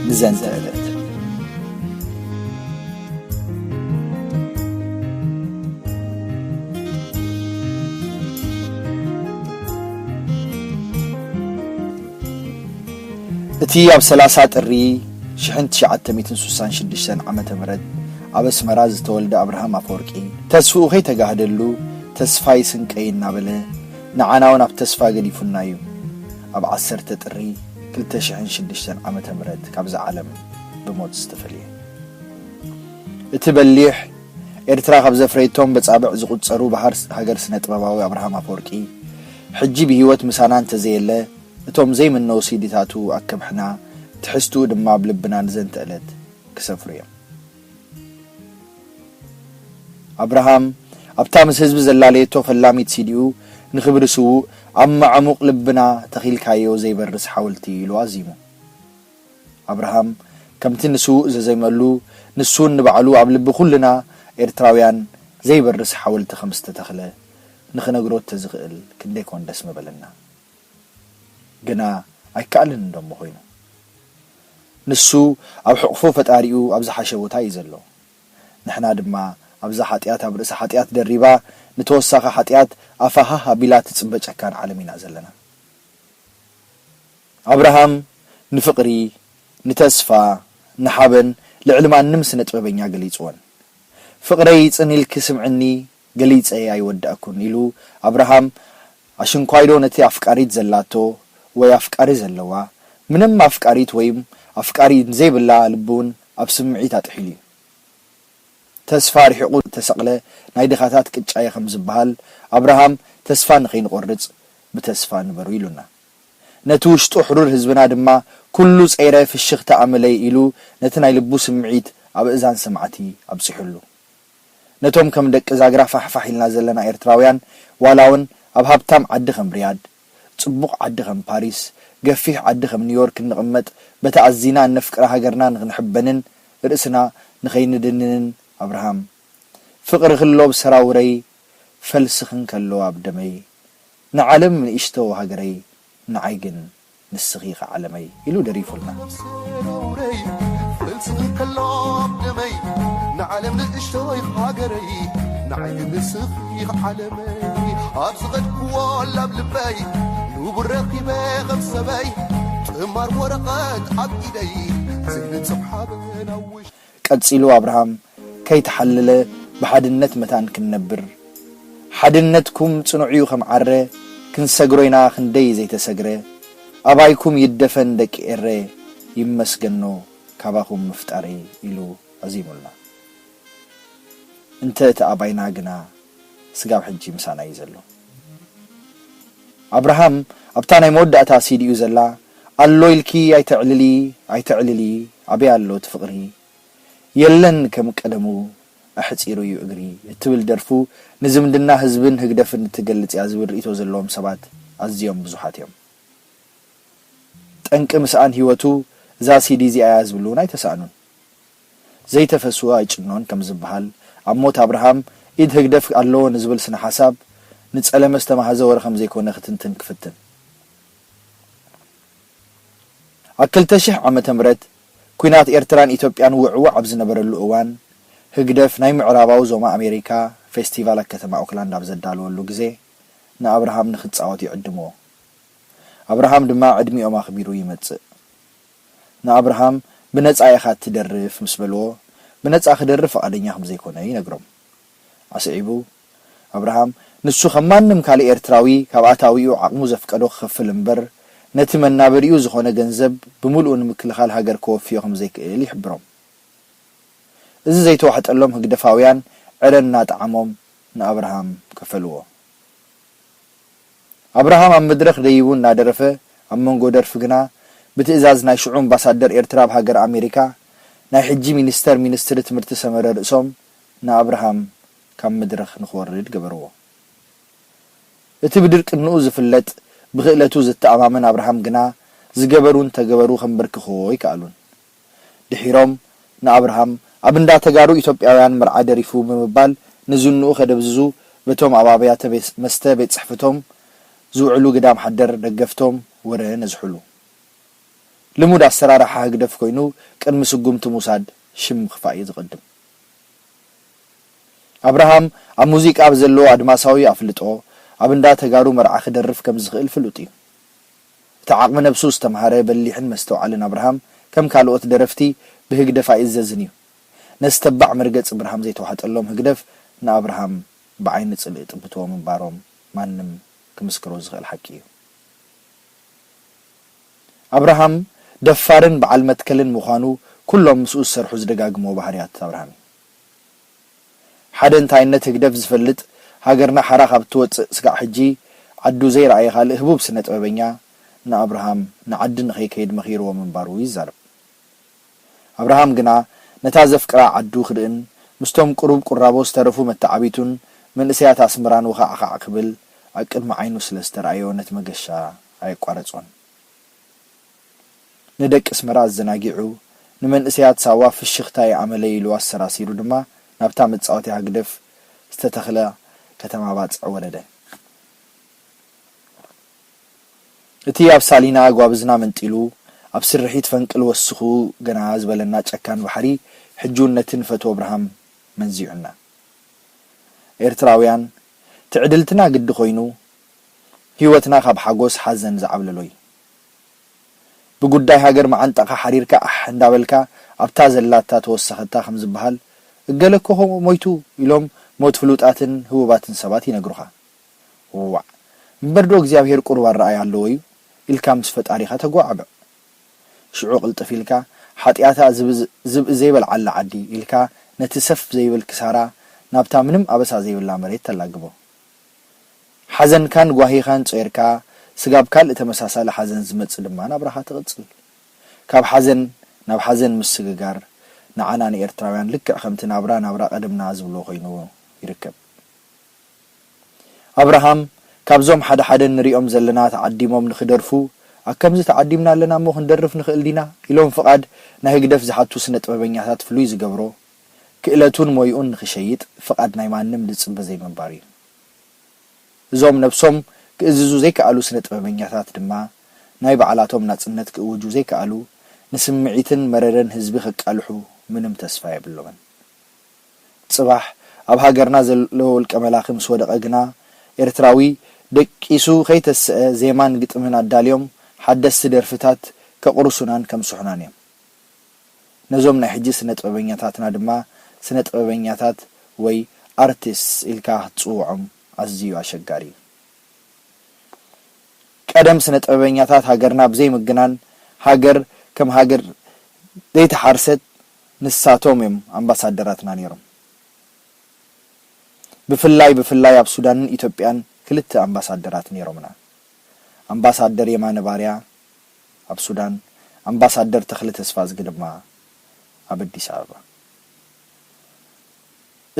ንዘንተ ዕለት። እቲ ኣብ ሰላሳ ጥሪ ሽሕን ትሽዓተ ሚእትን ስሳን ሽዱሽተን ዓመተ ምህረት ኣብ ኣስመራ ዝተወልደ ኣብርሃም ኣፈወርቂ፣ ተስፍኡ ከይተጋህደሉ፣ "ተስፋይ ስንቀይ" እናበለ ንዓና እውን ኣብ ተስፋ ገዲፉና እዩ ኣብ ዓሰርተ ጥሪ ክልተ ሽሕን ሽዱሽተን ዓመተ ምህረት ካብዛ ዓለም ብሞት ዝተፈልየ። እቲ በሊሕ ኤርትራ ካብ ዘፍረየቶም በጻብዕ ዝቑጸሩ በሃር ሃገር ስነ ጥበባዊ ኣብርሃም ኣፈወርቂ፣ ሕጂ ብህይወት ምሳና እንተዘየለ፣ እቶም ዘይምነው ሲዲታቱ ኣከብሕና፣ ትሕዝትኡ ድማ ኣብ ልብና ንዘንተ ዕለት ክሰፍሩ እዮም። ኣብርሃም ኣብታ ምስ ህዝቢ ዘላለየቶ ፈላሚት ሲዲኡ፣ ንኽብሪ ስዉእ ኣብ መዓሙቕ ልብና ተኺልካዮ ዘይበርስ ሓወልቲ ኢሉ ኣዚሙ። ኣብርሃም ከምቲ ንስዉእ ዘዜመሉ፣ ንሱ እውን ንባዕሉ ኣብ ልቢ ኩልና ኤርትራውያን ዘይበርስ ሓወልቲ ከም ዝተተኽለ ንኽነግሮ እንተዝኽእል ክንደይ ኮን ደስ ምበለና። ግና ኣይከኣልን እንዶ እሞ ኮይኑ። ንሱ ኣብ ሕቑፎ ፈጣሪኡ ኣብ ዝሓሸ ቦታ እዩ ዘሎ። ንሕና ድማ ኣብዛ ሓጢኣት ኣብ ርእሲ ሓጢኣት ደሪባ ንተወሳኺ ሓጢኣት ኣፋ ሃህ ኣቢላ ትጽበ ጨካን ዓለም ኢና ዘለና። ኣብርሃም ንፍቕሪ፣ ንተስፋ፣ ንሓበን ልዕሊ ማንም ስነ ጥበበኛ ገሊጽወን። "ፍቕረይ ጽን ኢልኪ ስምዕኒ፣ ገሊጸ ኣይወዳእኩን" ኢሉ ኣብርሃም ኣሽንኳይዶ ነቲ ኣፍቃሪት ዘላቶ ወይ ኣፍቃሪ ዘለዋ፣ ምንም ኣፍቃሪት ወይም ኣፍቃሪ ዘይብላ ልቢ እውን ኣብ ስምዒት ኣጥሒሉ እዩ። "ተስፋ ርሒቑ ተሰቕለ ናይ ድኻታት ቅጫ እየ" ከም ዝበሃል፣ ኣብርሃም ተስፋ ንኸይንቖርጽ ብተስፋ ንበሩ ኢሉና። ነቲ ውሽጡ ሕሩር ህዝብና ድማ "ኩሉ ጸይረ ፍሽኽታ ኣመለይ" ኢሉ ነቲ ናይ ልቡ ስምዒት ኣብ እዛን ሰማዕቲ ኣብጺሑሉ። ነቶም ከም ደቂ ዛግራ ፋሕፋሕ ኢልና ዘለና ኤርትራውያን፣ ዋላ እውን ኣብ ሃብታም ዓዲ ከም ሪያድ፣ ጽቡቕ ዓዲ ከም ፓሪስ፣ ገፊሕ ዓዲ ከም ኒውዮርክ እንቕመጥ፣ በቲ ኣዚና እነፍቅራ ሃገርና ንኽንሕበንን ርእስና ንኸይንድንንን ኣብርሃም፣ "ፍቕርኺ ኣሎ ኣብ ሰራውረይ፣ ፈልስኺ እንከሎ ኣብ ደመይ፣ ንዓለም ንእሽቶ ሃገረይ፣ ንዓይ ግን ንስኺ ኢኺ ዓለመይ" ኢሉ ደሪፉልና። ሰራውረይ፣ ፈልስኺ እንከሎ ኣብ ደመይ፣ ንዓለም ንእሽቶ ኢኺ ሃገረይ፣ ንዓይ ግን ንስኺ ኢኺ ዓለመይ። ኣብ ዝኸድክዎ ላብ ልበይ፣ ንቡር ረኺበ ከም ሰበይ፣ ጥማር ወረቐት ኣብ ኢደይ፣ ዘይንጽፍ ሓበን ኣብ ውሽጠይ። ቀጺሉ ኣብርሃም፣ "ከይተሓለለ ብሓድነት መታን ክንነብር፣ ሓድነትኩም ጽኑዕ እዩ ከም ዓረ፣ ክንሰግሮ ኢና ክንደይ ዘይተሰግረ፣ ኣባይኩም ይደፈን ደቂ ኤረ፣ ይመስገኖ ካባኹም ምፍጣረይ" ኢሉ ኣዚሙልና። እንተ እቲ ኣባይና ግና ስጋብ ሕጂ ምሳና እዩ ዘሎ። ኣብርሃም ኣብታ ናይ መወዳእታ ሲዲኡ ዘላ፣ "ኣሎ ኢልኪ ኣይተዕልሊ፣ ኣይተዕልሊ፣ ኣበይ ኣሎ እቲ ፍቕሪ? የለን ከም ቀደሙ፣ ኣሕጺሩ እዩ እግሪ" እትብል ደርፉ፣ ንዝምድና ህዝብን ህግደፍን እትገልጽ እያ ዝብል ርእይቶ ዘለዎም ሰባት ኣዝዮም ብዙሓት እዮም። ጠንቂ ምስኣን ህይወቱ እዛ ሲዲ እዚኣ እያ ዝብሉ እውን ኣይተሳእኑን። ዘይተፈስወ ኣይጭኖን ከም ዝበሃል፣ ኣብ ሞት ኣብርሃም ኢድ ህግደፍ ኣለዎ ንዝብል ስነ ሓሳብ፣ ንጸለመ ዝተማህዘ ወረ ከም ዘይኮነ ክትንትን ክፍትን። ኣብ ክልተ ሽሕ ዓመተ ምህረት ኲናት ኤርትራን ኢትዮጵያን ውዕዉዕ ኣብ ዝነበረሉ እዋን፣ ህግደፍ ናይ ምዕራባዊ ዞማ ኣሜሪካ ፌስቲቫል ኣብ ከተማ ኦክላንድ ኣብ ዘዳለወሉ ግዜ፣ ንኣብርሃም ንኽጻወት ይዕድምዎ። ኣብርሃም ድማ ዕድሚኦም ኣኽቢሩ ይመጽእ። ንኣብርሃም ብነጻ ኢኻ እትደርፍ ምስ በልዎ፣ ብነጻ ክደርፍ ፍቓደኛ ከም ዘይኮነ ይነግሮም። ኣስዒቡ፣ ኣብርሃም ንሱ ከም ማንም ካልእ ኤርትራዊ ካብ ኣታዊኡ ዓቕሙ ዘፍቀዶ ክኸፍል እምበር፣ ነቲ መናበሪኡ ዝኾነ ገንዘብ ብምሉኡ ንምክልኻል ሃገር ከወፍዮ ከም ዘይክእል ይሕብሮም። እዚ ዘይተዋሕጠሎም ህግደፋውያን ዕረ እናጠዓሞም ንኣብርሃም ከፈልዎ። ኣብርሃም ኣብ መድረኽ ደይቡ እናደረፈ፣ ኣብ መንጎ ደርፊ ግና ብትእዛዝ ናይ ሽዑ ኣምባሳደር ኤርትራ ኣብ ሃገር ኣሜሪካ፣ ናይ ሕጂ ሚኒስተር ሚኒስትሪ ትምህርቲ ሰመረ ርእሶም ንኣብርሃም ካብ መድረኽ ንኽወርድ ገበርዎ። እቲ ብድርቅንኡ ዝፍለጥ ብኽእለቱ ዝተኣማመን ኣብርሃም ግና ዝገበሩን ተገበሩ ከንበርክኽዎ ኣይከኣሉን። ድሒሮም ንኣብርሃም ኣብ እንዳ ተጋሩ ኢትዮጵያውያን መርዓ ደሪፉ ብምባል ንዝንኡ ከደብዝዙ በቶም ኣብ ኣብያተ ቤት መስተ ቤት ጽሕፍቶም ዝውዕሉ ግዳም ሓደር ደገፍቶም ወረ ነዝሕሉ። ልሙድ ኣሰራርሓ ህግደፍ ኮይኑ ቅድሚ ስጉምቲ ምውሳድ ሽም ምኽፋእ እዩ ዝቕድም። ኣብርሃም ኣብ ሙዚቃ ብዘለዎ ኣድማሳዊ ኣፍልጦ ኣብ እንዳ ተጋሩ መርዓ ክደርፍ ከም ዝኽእል ፍሉጥ እዩ። እቲ ዓቕሚ ነብሱ ዝተምሃረ በሊሕን መስተውዓልን ኣብርሃም ከም ካልኦት ደረፍቲ ብህግደፍ ኣይእዘዝን እዩ። ነዚ ተባዕ መርገጽ ኣብርሃም ዘይተዋሕጠሎም ህግደፍ ንኣብርሃም ብዓይኒ ጽልኢ ጥምትዎ ምንባሮም ማንም ክምስክሮ ዝኽእል ሓቂ እዩ። ኣብርሃም ደፋርን በዓል መትከልን ምዃኑ ኩሎም ምስኡ ዝሰርሑ ዝደጋግምዎ ባህርያት ኣብርሃም እዩ። ሓደ እንታይነት ህግደፍ ዝፈልጥ፣ ሃገርና ሓራ ካብ እትወጽእ ስጋዕ ሕጂ ዓዱ ዘይረኣየ ካልእ ህቡብ ስነ ጥበበኛ ንኣብርሃም ንዓዲ ንኸይከይድ መኺርዎ ምንባሩ ይዛረብ። ኣብርሃም ግና ነታ ዘፍቅራ ዓዱ ክርእን ምስቶም ቅሩብ ቁራቦ ዝተረፉ መተዓቢቱን መንእሰያት ኣስመራን ወኻዕኻዕ ክብል ኣብ ቅድሚ ዓይኑ ስለ ዝተረኣዮ ነቲ መገሻ ኣየቋረጾን። ንደቂ ኣስመራ ኣዘናጊዑ፣ ንመንእሰያት ሳዋ ፍሽኽታ የኣመለይ ኢሉ ኣሰራሲሩ ድማ ናብታ መጻወትያ ህግደፍ ዝተተኽላ ከተማ ባጽዕ ወረደ። እቲ ኣብ ሳሊና ጓብዝና መንጢሉ፣ ኣብ ስርሒት ፈንቅል ወስኹ ገና ዝበለና ጨካን ባሕሪ፣ ሕጂ እውን ነቲ ንፈትዎ ኣብርሃም መንዚዑና። ኤርትራውያን፣ ትዕድልትና ግዲ ኮይኑ፣ ህይወትና ካብ ሓጎስ ሓዘን ዝዓብለሎ እዩ። ብጉዳይ ሃገር መዓንጣኻ ሓሪርካ ኣሕ እንዳበልካ ኣብታ ዘላታ ተወሰኸታ ከም ዝበሃል፣ እገለ እኮ ከምኡ ሞይቱ ኢሎም ሞት ፍሉጣትን ህቡባትን ሰባት ይነግሩኻ። ዋዕ! እምበር ዶ እግዚኣብሄር ቁሩብ ኣረኣእያ ኣለዎ እዩ ኢልካ ምስ ፈጣሪኻ ተጓዓብዕ። ሽዑ ቅልጥፍ ኢልካ ሓጢኣታ ዝብኢ ዘይበልዓላ ዓዲ ኢልካ ነቲ ሰፍ ዘይብል ክሳራ ናብታ ምንም ኣበሳ ዘይብላ መሬት ተላግቦ። ሓዘንካን ጓሂኻን ጾይርካ ስጋብ ካልእ ተመሳሳሊ ሓዘን ዝመጽእ ድማ ናብራኻ ትቕጽል። ካብ ሓዘን ናብ ሓዘን ምስግጋር ንዓና ንኤርትራውያን ልክዕ ከምቲ ናብራ ናብራ ቀደምና ዝብሎ ኮይኑ ይርከብ። ኣብርሃም ካብዞም ሓደ ሓደ ንሪኦም ዘለና ተዓዲሞም ንኽደርፉ ኣብ ከምዚ ተዓዲምና ኣለና እሞ ክንደርፍ ንኽእል ዲና ኢሎም ፍቓድ ናይ ህግደፍ ዝሓቱ ስነ ጥበበኛታት ፍሉይ ዝገብሮ ክእለቱን ሞይኡን ንኽሸይጥ ፍቓድ ናይ ማንም ዝጽበ ዘይምንባሩ እዩ። እዞም ነብሶም ክእዝዙ ዘይከኣሉ ስነ ጥበበኛታት ድማ ናይ ባዕላቶም ናጽነት ክእውጁ ዘይከኣሉ ንስምዒትን መረረን ህዝቢ ከቃልሑ ምንም ተስፋ የብሎምን። ጽባሕ ኣብ ሃገርና ዘሎ ውልቀ መላኺ ምስ ወደቐ ግና ኤርትራዊ ደቂሱ ከይተስአ ዜማን ግጥምን ኣዳልዮም ሓደስቲ ደርፍታት ከቕርሱናን ከምስሑናን እዮም። ነዞም ናይ ሕጂ ስነ ጥበበኛታትና ድማ ስነ ጥበበኛታት ወይ ኣርቲስትስ ኢልካ ክትጽውዖም ኣዝዩ ኣሸጋሪ እዩ። ቀደም ስነ ጥበበኛታት ሃገርና ብዘይ ምግናን ሃገር ከም ሃገር ዘይተሓርሰት ንሳቶም እዮም ኣምባሳደራትና ነይሮም። ብፍላይ ብፍላይ ኣብ ሱዳንን ኢትዮጵያን ክልተ ኣምባሳደራት ነይሮምና። ኣምባሳደር የማነ ባርያ ኣብ ሱዳን፣ ኣምባሳደር ተኽለ ተስፋዝጊ ድማ ኣብ ኣዲስ ኣበባ።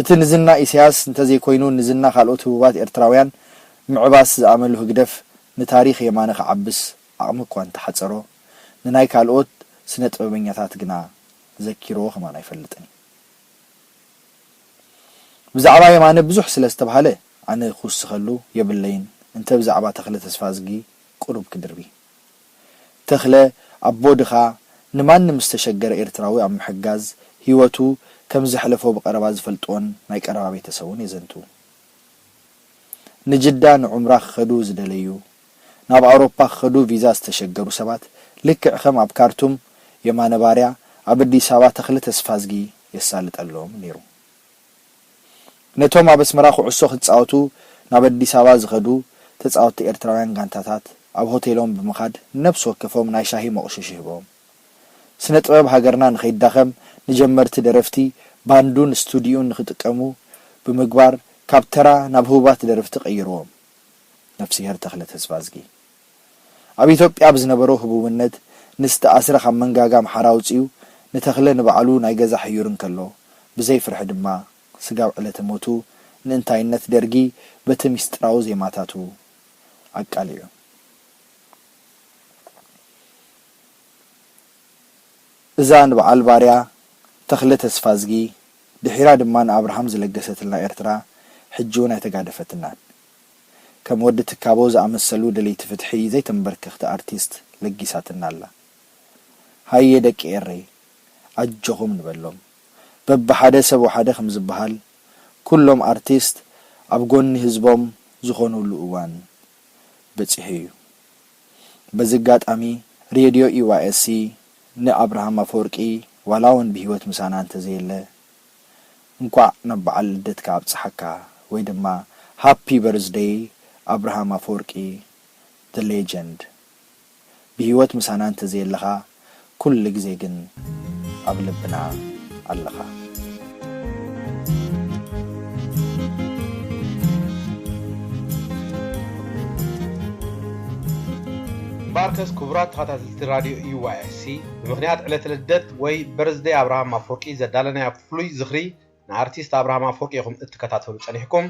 እቲ ንዝና ኢሳያስ እንተዘይኮይኑ ንዝና ካልኦት ህቡባት ኤርትራውያን ምዕባስ ዝኣመሉ ህግደፍ ንታሪኽ የማነ ክዓብስ ዓቕሚ እኳ እንተሓጸሮ ንናይ ካልኦት ስነ ጥበበኛታት ግና ዘኪርዎ ከማን ኣይፈልጥን እዩ። ብዛዕባ የማነ ብዙሕ ስለ ዝተብሃለ ኣነ ክውስኸሉ የብለይን፣ እንተ ብዛዕባ ተኽለ ተስፋዝጊ ቁሩብ ክድርቢ። ተኽለ ኣቦ ድኻ ንማንም ዝተሸገረ ኤርትራዊ ኣብ ምሕጋዝ ህይወቱ ከም ዘሕለፎ ብቐረባ ዝፈልጥዎን ናይ ቀረባ ቤተሰቡን የዘንትዉ። ንጅዳ ንዑምራ ክኸዱ ዝደለዩ፣ ናብ ኣውሮፓ ክኸዱ ቪዛ ዝተሸገሩ ሰባት ልክዕ ከም ኣብ ካርቱም የማነ ባርያ ኣብ ኣዲስ ኣበባ ተኽለ ተስፋዝጊ የሳልጠሎም ነይሩ። ነቶም ኣብ ኣስመራ ኩዕሶ ክጻወቱ ናብ ኣዲስ ኣበባ ዝኸዱ ተጻወትቲ ኤርትራውያን ጋንታታት ኣብ ሆቴሎም ብምኻድ ነብሲ ወከፎም ናይ ሻሂ መቑሽሽ ይህቦም። ስነ ጥበብ ሃገርና ንኸይዳኸም ንጀመርቲ ደረፍቲ ባንዱን ስቱዲዩን ንኽጥቀሙ ብምግባር ካብ ተራ ናብ ህቡባት ደረፍቲ ቀይርዎም። ነፍስሄር ተኽለ ተስፋዝጊ ኣብ ኢትዮጵያ ብዝነበሮ ህቡብነት ንዝተኣስረ ካብ መንጋጋ ኣምሓራ ኣውጺኡ ንተኽለ ንባዕሉ ናይ ገዛ ሕዩር እንከሎ ብዘይ ፍርሒ ድማ ስጋብ ዕለተ ሞቱ ንእንታይነት ደርጊ በቲ ሚስጥራዊ ዜማታቱ ኣቃሊዑ። እዛ ንበዓል ባርያ ተኽለ ተስፋዝጊ ድሒራ ድማ ንኣብርሃም ዝለገሰትልና ኤርትራ ሕጂ እውን ኣይተጋደፈትናን። ከም ወዲ ትካቦ ዝኣመሰሉ ደለይቲ ፍትሒ ዘይተንበርከኽቲ ኣርቲስት ለጊሳትና ኣላ። ሃየ ደቂ ኤረይ ኣጆኹም ንበሎም። በብሓደ ሰብ ወሓደ ከም ዝበሃል ኩሎም ኣርቲስት ኣብ ጎኒ ህዝቦም ዝኾኑሉ እዋን በጺሑ እዩ። በዚ ኣጋጣሚ ሬድዮ ዩ ዋይ ኤስ ሲ ንኣብርሃም ኣፈወርቂ ዋላ እውን ብህይወት ምሳና እንተዘየለ እንኳዕ ናብ በዓል ልደትካ ኣብጽሓካ ወይ ድማ ሃፒ በርዝደይ ኣብርሃም ኣፈወርቂ the legend። ብህይወት ምሳና እንተዘየለኻ ኩሉ ግዜ ግን ኣብ ልብና ኣለኻ። እምበኣርከስ ክቡራት ተኸታተልቲ ራድዮ ዩ ዋይ ኤስ ሲ ብምኽንያት ዕለተ ልደት ወይ በርዝደይ ኣብርሃም ኣፈወርቂ ዘዳለናዮ ፍሉይ ዝኽሪ ንኣርቲስት ኣብርሃም ኣፈወርቂ ኢኹም እትከታተሉ ጸኒሕኩም።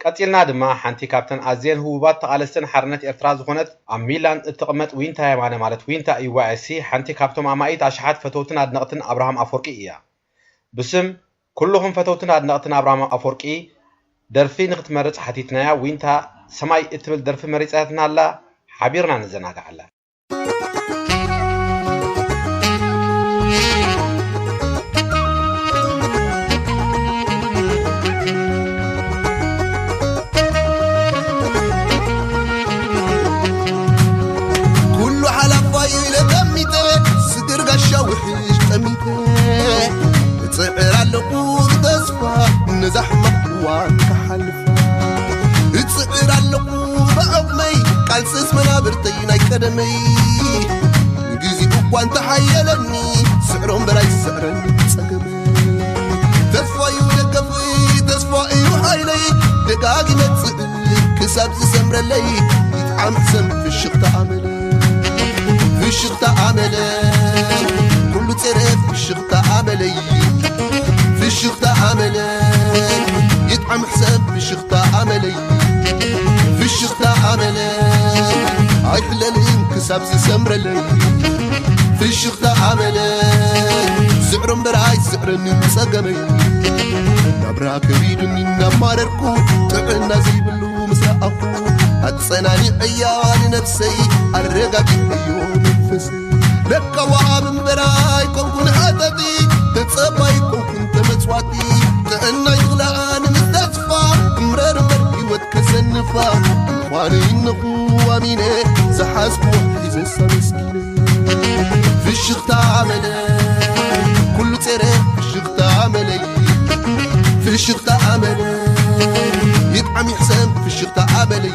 ቀጺልና ድማ ሓንቲ ካብተን ኣዝየን ህቡባት ተቓለስቲ ንሓርነት ኤርትራ ዝኾነት ኣብ ሚላን እትቕመጥ ዊንታ የማነ ማለት ዊንታ ዩ ዋይ ኤስ ሲ ሓንቲ ካብቶም ኣማኢት ኣሽሓት ፈተውትን ኣድነቕትን ኣብርሃም ኣፈወርቂ እያ። ብስም ኩልኹም ፈተውትን ኣድነቕትን ኣብርሃም ኣፈወርቂ ደርፊ ንኽትመርጽ ሓቲትናያ። ዊንታ ሰማይ እትብል ደርፊ መሪጻትና ኣላ። ሓቢርና ንዘናግዓላ። ኩሉ ሓላፋ ኢለ ጠሚተ ስግር ጋሻ ውሕሽ ጠሚተ እጽዕር ኣለኹ ብተስፋ ነዛ ሕማቕ እዋን ክሓልፋ እጽዕር ኣለኹ ብዓቕመይ ቃልስስ መናብርተይ ናይ ቀደመይ ግዜ እኳ እንተሓየለኒ ስዕሮ እምበር ኣይስዕረኒ ጸገመይ ተስፋ እዩ ደገፈይ ተስፋ እዩ ሓይለይ ደጋጊመ ጽእ ክሳብ ዝሰምረለይ ይጥዓም ሕሰም ፍሽኽታ ኣመለይ ፍሽኽታ ኣመለይ ኩሉ ጸረ ፍሽኽታ ኣመለይ ፍሽኽታ ኣመለይ ይጥዓም ሕሰም ፍሽኽታ ኣመለይ ፍሽኽታ ኣመለይ ኣይሕለልን ክሳብ ዝሰምረለይ ፍሽኽታ ኣመለይ ስዕሮ እምበር ኣይስዕረንን ጸገመይ ናብራ ከቢዱኒ እናማረርኩ ጥዕና ዘይብሉ ምስ ረኣኹ ኣጸናኒዐያ ንነብሰይ ኣረጋጊዐዮ መንፈሰይ ለካ ወሃብ እምበር ኣይኮንኩን ሓጠጢ ተጸባይ ኣይኮንኩን ተመጽዋቲ ጥዕና ይኽልኣኒ ምስ ተስፋ እምረር እምበር ህይወት ከሰንፋ ምዃኑ ይነኹ ኣሚነ ዝሓዝኩዎ ሒዘሳ መስኪነ ፍሽኽታ ኣመለ ኩሉ ጸረ ፍሽኽታ ኣመለይ ፍሽኽታ ኣመለ ይጥዓም ይሕሰም ፍሽኽታ ኣመለይ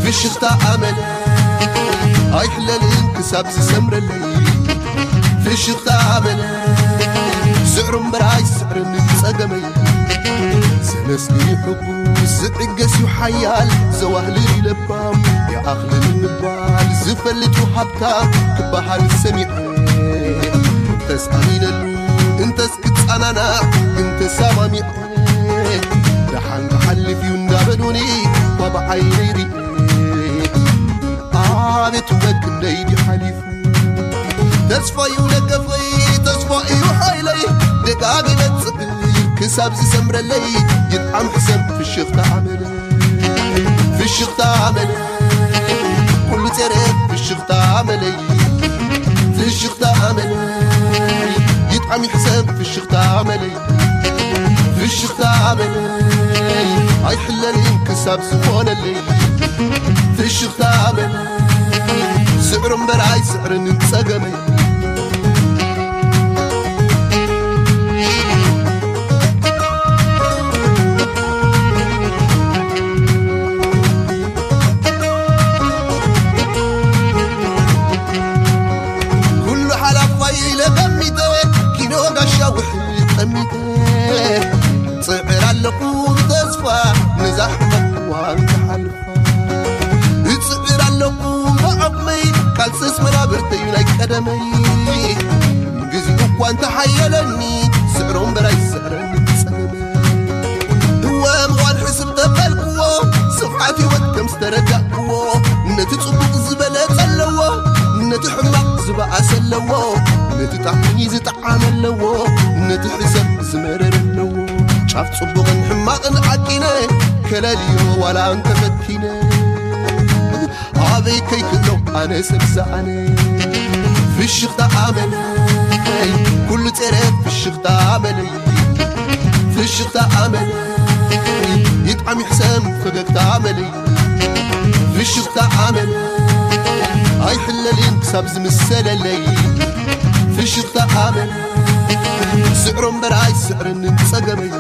ፍሽኽታ ኣመለ ኣይሕለልን ክሳብ ዝሰምረለይ ፍሽኽታ ኣመለ ስዕሩ እምበር ኣይስዕርን ጸገመይ ዘመስግን እዩ ሕጉስ ዝዕገስ እዩ ሓያል ዘዋህልል እዩ ለባም ይኣኽልን ምባል ዝፈልጥ እዩ ሃብታም ክበሃል ሰሚዐ እንተስ ኣሚነሉ እንተስ ክጸናናዕ እንተስ ኣማሚዐ ደሓን ክሓልፍ እዩ እንዳበሉኒ እኳ ብዓይነይ ርኢ ኣቤት ውበ ክንደይ ድዩ ሓሊፉ ተስፋ እዩ ደገፈይ ተስፋ እዩ ሓይለይ ደጋጊመ ጽእ ክስ ክሳብ ዝሰምረለይ ይጥዓም ሕሰም ፍሽኽታ ኣመለይ። ፍሽኽታ ኣመለይ ኩሉ ጸረ ፍሽኽታ ኣመለይ። ፍሽኽታ ኣመለይ ይጥዓም ይሕሰም ፍሽኽታ ኣመለይ። ፍሽኽታ ኣመለይ ኣይሕለልን ክሳብ ዝኾነለይ። ፍሽኽታ ኣመለይ ስዕሩ እምበር ኣይስዕርን ጸገመይ። ኩሉ ሓላፋይ ኢለ ጠሚተ ኪኖ ጋሻ ውሕድ ጠሚተ ጽዕር ኣለኹ ብተስፋ ነዛ ሕማቕ እዋን ክሓልፋ። እጽዕር ኣለኹ ብዓቕመይ ቃልስስ መናብርተይ ናይ ቀደመይ። ግዜኡ እኳ እንተሓየለኒ ስዕሮ እምበር ኣይስዕረኒ ጸገመይ። እወ ምዃን ሕስብ ተበልክዎ ስፍሓት ህይወት ከም ዝተረዳእክዎ ነቲ ጽቡቕ ዝበለጸ ኣለዎ ነቲ ሕማቕ ዝበኣሰ ኣለዎ ነቲ ጣዕሚ ዝጠዓመ ኣለዎ ነቲ ሕሰብ ዝመረረ ኣለዎ። ጫፍ ጽቡቕን ሕማቕን ዓቂነ ከለልዮ ዋላ እንተፈቲነ ኣበይ ከይክእሎ ኣነ ሰብ ዝኣነ። ፍሽኽታ ኣመለይ ኩሉ ጸረ ፍሽኽታ ኣመለይ። ፍሽኽታ ኣመለይ ይጥዓም ይሕሰም ፈገግታ ኣመለይ። ፍሽኽታ ኣመለይ ኣይሕለልን ክሳብ ዝምሰለለይ። ፍሽኽታ ኣመለይ ስዕሮ እምበር ኣይስዕረንን ጸገመይ።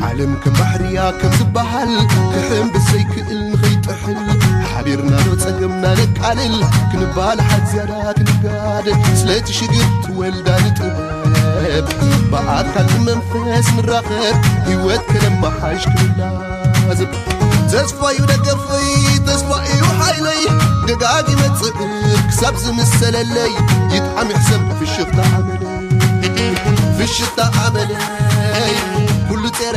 ዓለም ከም ባሕርያ ከም ዝበሃል ክሕምብስ ዘይክእል ንኸይጥሕል ሓቢርና ዶ ጸገምና ነቃልል ክንባል ሓድ ዝያዳ ክንጋደል ስለቲ ሽግር ትወልዳ ንጥበብ ብኣካል ብመንፈስ ንራኸብ ህይወት ከነመሓሽ ክንላዘብ። ተስፋ እዩ ደገፈይ ተስፋ እዩ ሓይለይ ደጋጊመ ጽዕር ክሳብ ዝምሰለለይ ይጥዓም ይሕሰም ፍሽኽታ ኣመለይ። ፍሽኽታ ኣመለይ ኩሉ ጸረ